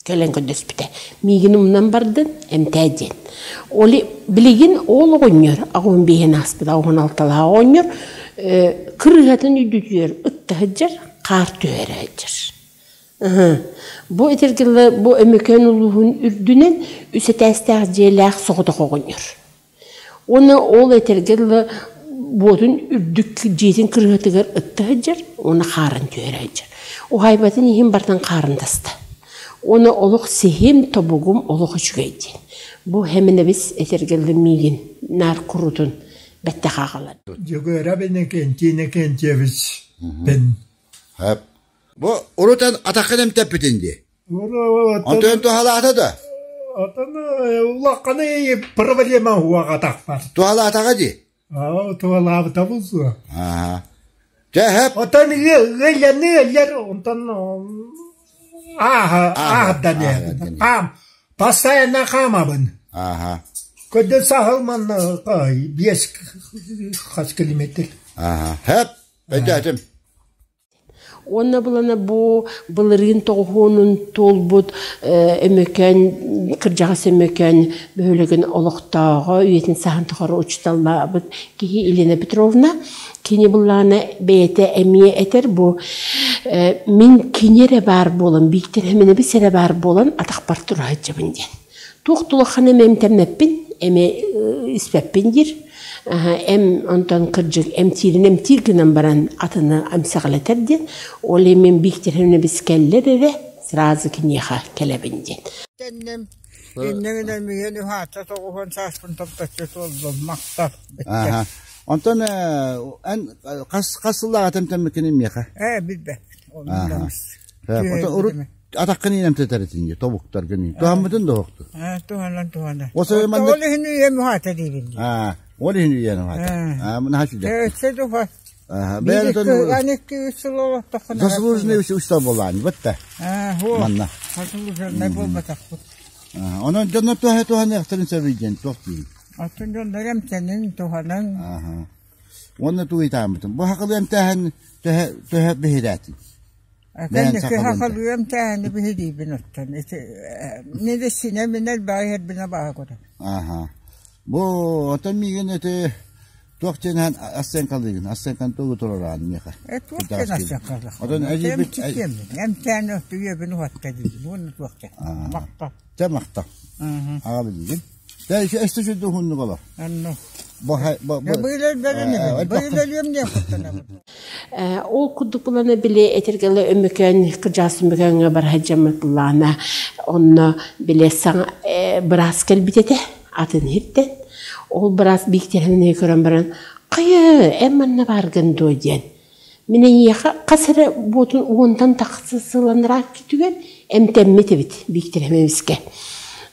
Speaker 4: кэлэн көрдөспүтэ миигин умнан бардын эмтээ диэн ол билигин ол оҕонньор аҕыһын биэһин ааспыт аҕыһын алталаах оҕонньор кырыыһатын үрдүтүгэр ытта сылдьар хаар түһэрэ сылдьар. Бу этэргэ бу Өймөкөөн улууһун үрдүнэн үс этээстээх дьиэлээх соҕотох оҕонньор. Уонна ол этэргэ дылы буотун үрдүк дьиэтин кырыһатыгар ытта сылдьар уонна хаарын түһэрэ сылдьар. Уһаайбатын иһин барытын хаарын таста. Уонна олох сиһим, тобугум олох үчүгэй диэн. Бу Хэмэнэбис этэргэ дылы миигин наар курутун бэттэх аҕалар.
Speaker 11: Дьөгүөрэп Иннокентий Иннокентьевич бин.
Speaker 1: Бу урут эн атаххын эмтэппитин дии. Онтон туһалаата да?
Speaker 11: Отон улаханы проблема уоҕа атахпар.
Speaker 1: Туһалаатаҕа дии.
Speaker 11: Аа, туһалаабыта булсуо.
Speaker 1: Аа. Чэ, хэп.
Speaker 11: Отон ыалланы ыаллар онтон ааһа ааһдан хаам постоянно хаамабын.
Speaker 1: Ааха.
Speaker 11: Көдө саһыл манна биэс хас километр.
Speaker 1: Ааха. Хэп. Өйдөөтүм.
Speaker 4: Уонна булана бу былырыын тоҕуһуонун туолбут Өмөкөөн кырдьаҕас Өмөкөөн бөһүөлэгин олохтооҕо үйэтин саһан тухары учууталлаабыт киһи Елена Петровна кини былаана бэйэтэ эмиэ этэр бу мин кини эрэ баар буолан Бииктэр Хэмэнэбис эрэ баар буолан атахпар тура сылдьабын диэн. Туох тулахан эмэ эмтэммэппин, эмэ испэппин диир. Эм онтон кырдьык эмтиирин эмтиир гынан баран атыны эмсэҕэлэтэр диэн. Ол иһин Бииктэрим бис кэллэр эрэ сразу киниэхэ кэлэбин диэн.
Speaker 12: Тэнним. Иннигинэн миһин уһаата тоҕуһун сааспын томточчу туоллум махтал.
Speaker 1: Аха. Онтон эн хас хас сыллааҕа тэмтэммиккин миэхэ?
Speaker 12: Ээ билбэппин.
Speaker 1: Ото урут атаххын иинэмтэтэр этин тобуктаргын туһаммытын да оһохту.
Speaker 12: Туһанан туһана. Ол иһин үйэм уһаата диибин.
Speaker 1: Ол иһин үйэм уһаата. Аа, мына хачы.
Speaker 12: Өссө духа. Биир аны икки үс сыл олохтоххуна.
Speaker 1: Заслуженный учуутал буолаан бытта. Манна.
Speaker 12: Заслуженный буолбатахпыт.
Speaker 1: Онон дьоннор туһа туһаныахтарын сөбүй диэн туох диин.
Speaker 12: Оттон дьоннор эмтэнин туһанан.
Speaker 1: Уонна тугу ыйытааммытым. Бу хакылы эмтээһин төһө төһө биһирээтин?
Speaker 12: Кэнники хакылы эмтээһини биһириибин оттон. Медицина мин элбэҕи иһэрбинэ баҕа көрөм.
Speaker 1: Аха. Бу отон миигин эти туох диэн ассыаҥкалыыгын? Ассыаҥканы тугу туруораан миэхэ?
Speaker 12: Э туох диэн ассыаҥкалыах?
Speaker 1: Отон эдьиийбит
Speaker 12: эмтээн өттүгүөбүн уһатта диибин уонна туох диэн. Махтал.
Speaker 1: Чэ махтал. Аҕа билигин. Тэ эсте сүрдү уһуннук олор.
Speaker 12: Анну.
Speaker 4: Ол курдук булана били этэргэлэ өмөкөн кырдьаас өмөкөҥҥө бараһа дьаммыт буллаана онно били саҥа быраас кэлбит этэ атын иһиттэн ол быраас бииктэһинэ көрөн баран хайа эн манна бааргын дуо диэн мин эйиэхэ хас эрэ буотун уонтан тахса сыланыраак түгэн эмтэммит эбит бииктэрэ эмискэ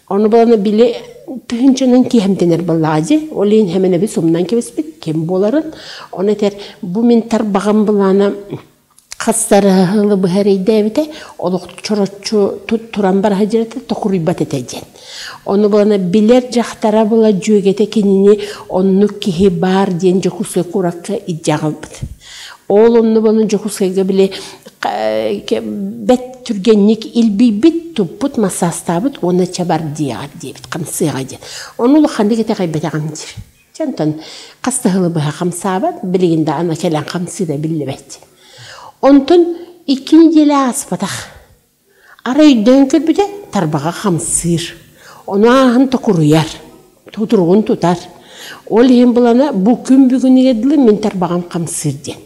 Speaker 4: ону балана били тыһыынчанан киһэмтэнэр буоллаҕа дии ол иһин хэмэнэби сумнан кэбиспит ким буоларын ону этэр бу мин тарбаҕым былаана хастарыһылы быһа эрэйдээбитэ олох чороччу туран бараһа дьиэрэтэ токуруйбат этэ диэн ону балана билэр дьахтара была дьүөгэтэ кинини оннук киһи баар диэн Дьокуускай куоракка илдьэ аҕалбыт ол онну балана Дьокуускайга били бэт түргэнник илбийбит туппут массаастаабыт уонна чабар диэҕэр диэбит хамсыаҕа диэн ону улаханнык итэҕэйбэтэҕим диир Онтон хас да сылы быһа хамсаабат, билигин да аны кэлэн хамсыыра биллибэт. Онтон икки нэдиэлэ ааспатах. Арай өйдөөн көрбүтэ, тарбаҕа хамсыыр. Ону ааһан токуруйар, тутуругун тутар. Ол иһин булана бу күн бүгүнүгэр дылы мин тарбаҕым хамсыыр диэн.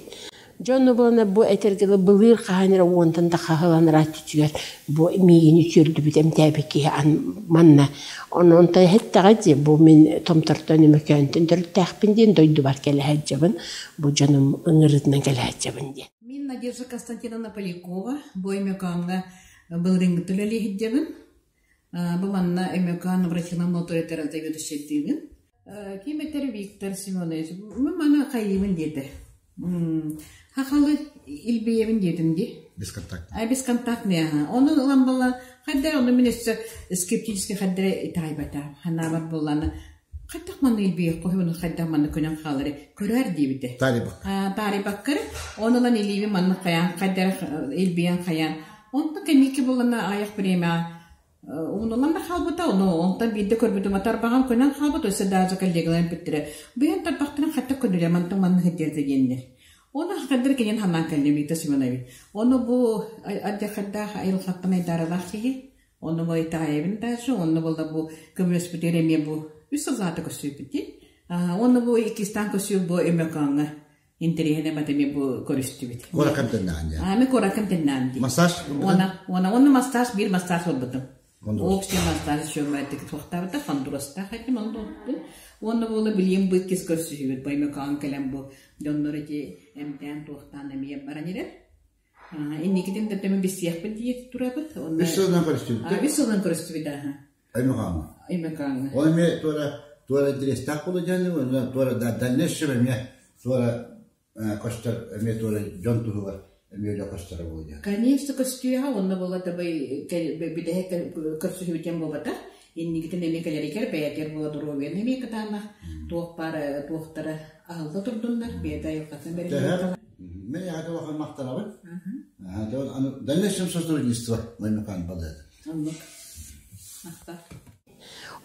Speaker 4: Дьон булана бу этэргэ былыыр хаһан эрэ уонтан да хаһыланара түтүгэр бу миигин үтүөрдүбүт эмтээбит киһи манна онон эттэҕэ дии бу мин Томтортон Өмөкөөнтөн төрүттээхпин диэн дойдубар кэлэ сылдьабын бу дьонум ыҥырыытынан кэлэ сылдьабын диэн.
Speaker 13: Мин Надежда Константиновна Полякова бу Өймөкөөҥҥө былырыыҥҥыттан үлэлии сылдьабын. Бу манна Өймөкөөн врачынан амбулаториятыгар заведующайдыыбын. Ким этэр Виктор Семенович, мин маны хайыыбын диэтэ. Хахалы илбийэбин диэтим дии.
Speaker 1: Бесконтактный.
Speaker 13: Бесконтактный, аха. Оны ылан буолла, хайдара оны мин өссө скептически хайдара итаайбата. Ханаабар буолланы хайдах манны илбийэх хоһуну хайдах манны көнөн хаалары көрөр диэбитэ.
Speaker 1: Тарибак.
Speaker 13: Тарибаккары. Оны ылан илииби манны хайаан хайдара илбийэн хайаан. Онтон кэнники буоллана аҕыйах бириэмэҕэ Уһунуллан да хаалбыта, ону онтон биирдэ көрбүтүм тарбаҕым көнөн хаалбыт, өссө даже коллегаларым эппиттэрэ, быйан тарбахтарын хатта көнүлэ мантан манна сылдьарда диэннэр. Оны хакырдыр кенен ханаан кэллим Виктор Семенович. Ону бу алдьархайдаах айылҕаттан айдааралаах киһи. Ону бу итэҕэйэбин даже, онно буолла бу көмөлөспүтүгэр эмиэ бу үс сыллаата көрсүбүппүт дии. Уонна бу иккистээн көрсүбүт бу Өмөкөөҥҥө интэриэһинэй бат эмиэ бу көрүстүбүт.
Speaker 1: Куораккан тэннэҕин дии.
Speaker 13: Аа, мен куораккан тэннэҕим дии.
Speaker 1: Массаж?
Speaker 13: Уона, уона, уонна массаж, биир массаж ылбытым. Общий массаж еще байтык туохтаабыта, хондурастаах этим, онно оттун. Уонна буола билиим бу иккис көрсүһүбүт, баймакаан кэлэн бу дьоннор ити эмтээн туохтаан эмиэ баран эрэр. Инникитин да төмө билсиэхпит дии турабыт.
Speaker 1: Үс сылынан көрүстүбүт.
Speaker 13: Үс сылынан көрүстүбүт, аха.
Speaker 1: Аймакааҥҥа.
Speaker 13: Аймакааҥҥа.
Speaker 1: Ол эмиэ туора туора интэриэстээх буолуо диэн туора дальнейшем эмиэ туора көстөр эмиэ туора дьон туһугар эмиэ үлэ көстөрө буолуо диэн.
Speaker 13: Конечно, көстүөҕэ онно буола табай бүтэһик көрсүһүүтэн буолбатах. Инникитин эмиэ кэлэригэр бэйэтигэр буола доруобуйаны эмиэ кытаанах туох баар туохтара аһылла турдуннар бэйэтэ айылҕатын бэриллэр.
Speaker 1: Мен яһата улахан махтанабын. Дальнейшем сотрудничество Маймакан балыат.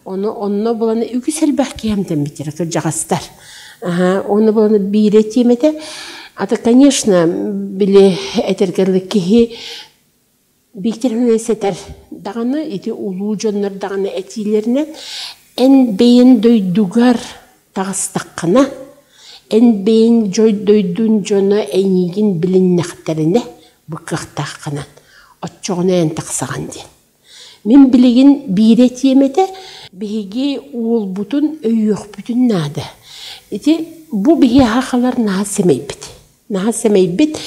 Speaker 4: Ону онно буланы үгүс элбэх киһи кырдьаҕастар. Оны буланы биирэ тиэмэтэ. Ата, конечно, били этэргэр киһи Биктер сэтэр даҕаны ити улуу дьоннор даҕаны этиилэринэн эн бэйэн дойдугар таҕыстаххына, эн бэйэн дойдун дьоно эйиигин билиннэхтэринэ бу кыахтааххынан оччоҕуна эн тахсаҕын диэн. Мин билигин биирэ этиэм этэ, биһиги уолбутун өйүөхпүтүн наада. Ити бу биһи сахалар наһаа сэмэйбит. Наһаа сэмэйбит.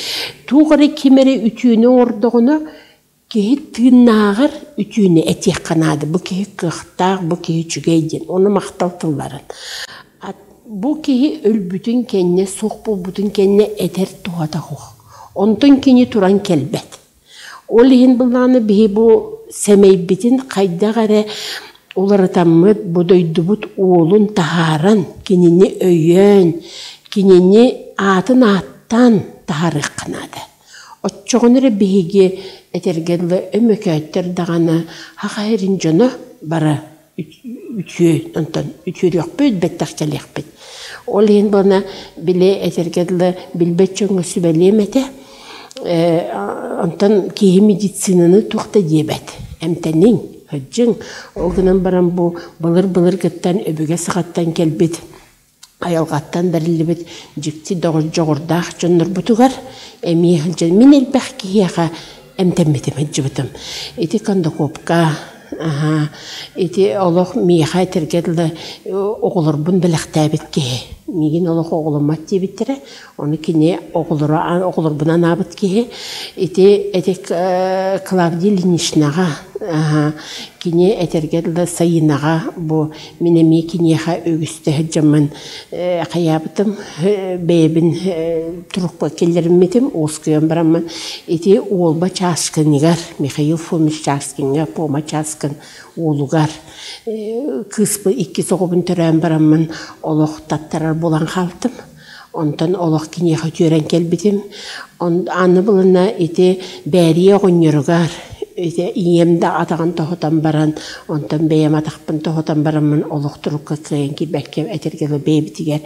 Speaker 4: Туох эрэ ким эрэ үтүөнү оҥордоҕуна, киһи тыыннааҕар үтүөнү этиэххэ наада. Бу киһи кыахтаах, бу киһи үчүгэй диэн. Ону махтал тылларын. Бу киһи өлбүтүн кэннэ, суох буолбутун кэннэ этэр туһата суох. Онтон кини туран кэлбэт. Ол иһин былааны биһи бу сэмэйбитин хайдах эрэ уларытаммыт, бу дойдубут уолун таһааран, кинини өйөөн, кинини аатын ааттаан таһаарыахха наада. Оччоҕуна эрэ биһиги этэргэ дылы Өмөкөөттөр даҕаны саха сирин дьоно бары үтүө онтон үтүөрүөхпүт, бэттэх кэлиэхпит. Ол иһин буолна били этэргэ дылы билбэт дьоҥҥо сүбэлиэм этэ. Онтон киһи медицинаны туох да диэбэт. Эмтэниҥ, сылдьыҥ. Ол гынан баран бу былыр-былыргыттан өбүгэ саҕаттан кэлбит айылҕаттан бэриллибит дьикти дьоҕурдаах дьоннорбутугар эмиэ сылдьан мин элбэх киһиэхэ эмтэммитим сылдьыбытым. Ити кондакопка ити олох миэхэ этэргэ дылы оҕолорбун бэлэхтээбит киһи. Миигин олох оҕоломмот диэбиттэрэ. Ону кини оҕолоро оҕолорбун анаабыт киһи. Ити эти Клавдия Ильиничнаҕа кини этэргэ дылы Сайынаҕа бу Мин эмиэ киниэхэ үгүстэ сылдьаммын хайаабытым, бэйэбин турукка киллэриммитим, уоскуйан бараммын ити Уолба Чааскыныгар, Михаил Фомич Чааскиҥҥа, Фома Чааскын уолугар кыыспын иккис оҕобун төрөөн бараммын олох таттарар буолан хаалтым. Онтон олох киниэхэ үтүөрэн кэлбитим. Аны булана ити Бээрийэ оҕонньоругар ити ийэм да атаҕын тоһутан баран, онтон бэйэм атахпын тоһутан бараммын олох турукка кыайан киирбэккэ этэргэ дылы бэйэбитигэр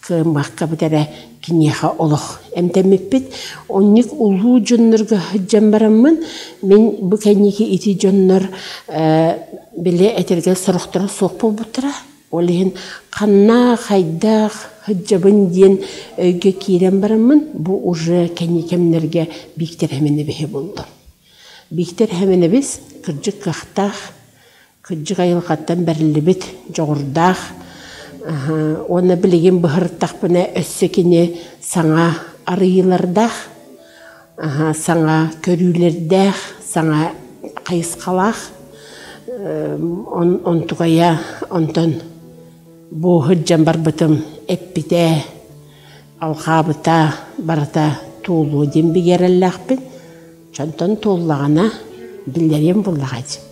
Speaker 4: кыаммаккабыт эрэ киниэхэ олох эмтэммиппит. Оннук улуу дьоннорго сылдьан бараммын, мин бу кэнники ити дьоннор били этэргэ сорохторо суох буолбуттара. Ол иһин ханна, хайдах сылдьабын диэн өйгө киирэн бараммын, бу уже кэнники кэмнэргэ Бииктэр Хэмэнэбиһи буллум. Бииктэр Хэмэнэбис кырдьык кыахтаах, кырдьык айылҕаттан бэриллибит дьоҕурдаах уонна билигин быһыртахпына өссө кини саҥа арыйыылардаах, саҥа көрүүлэрдээх, саҥа хайысхалаах. Онтукайа онтон бу сылдьан барбытым эппитэ, алҕаабыта барыта туолуо диэн бигэ эрэллээхпин. Онтон туоллаҕына биллэриэм буоллаҕа дии.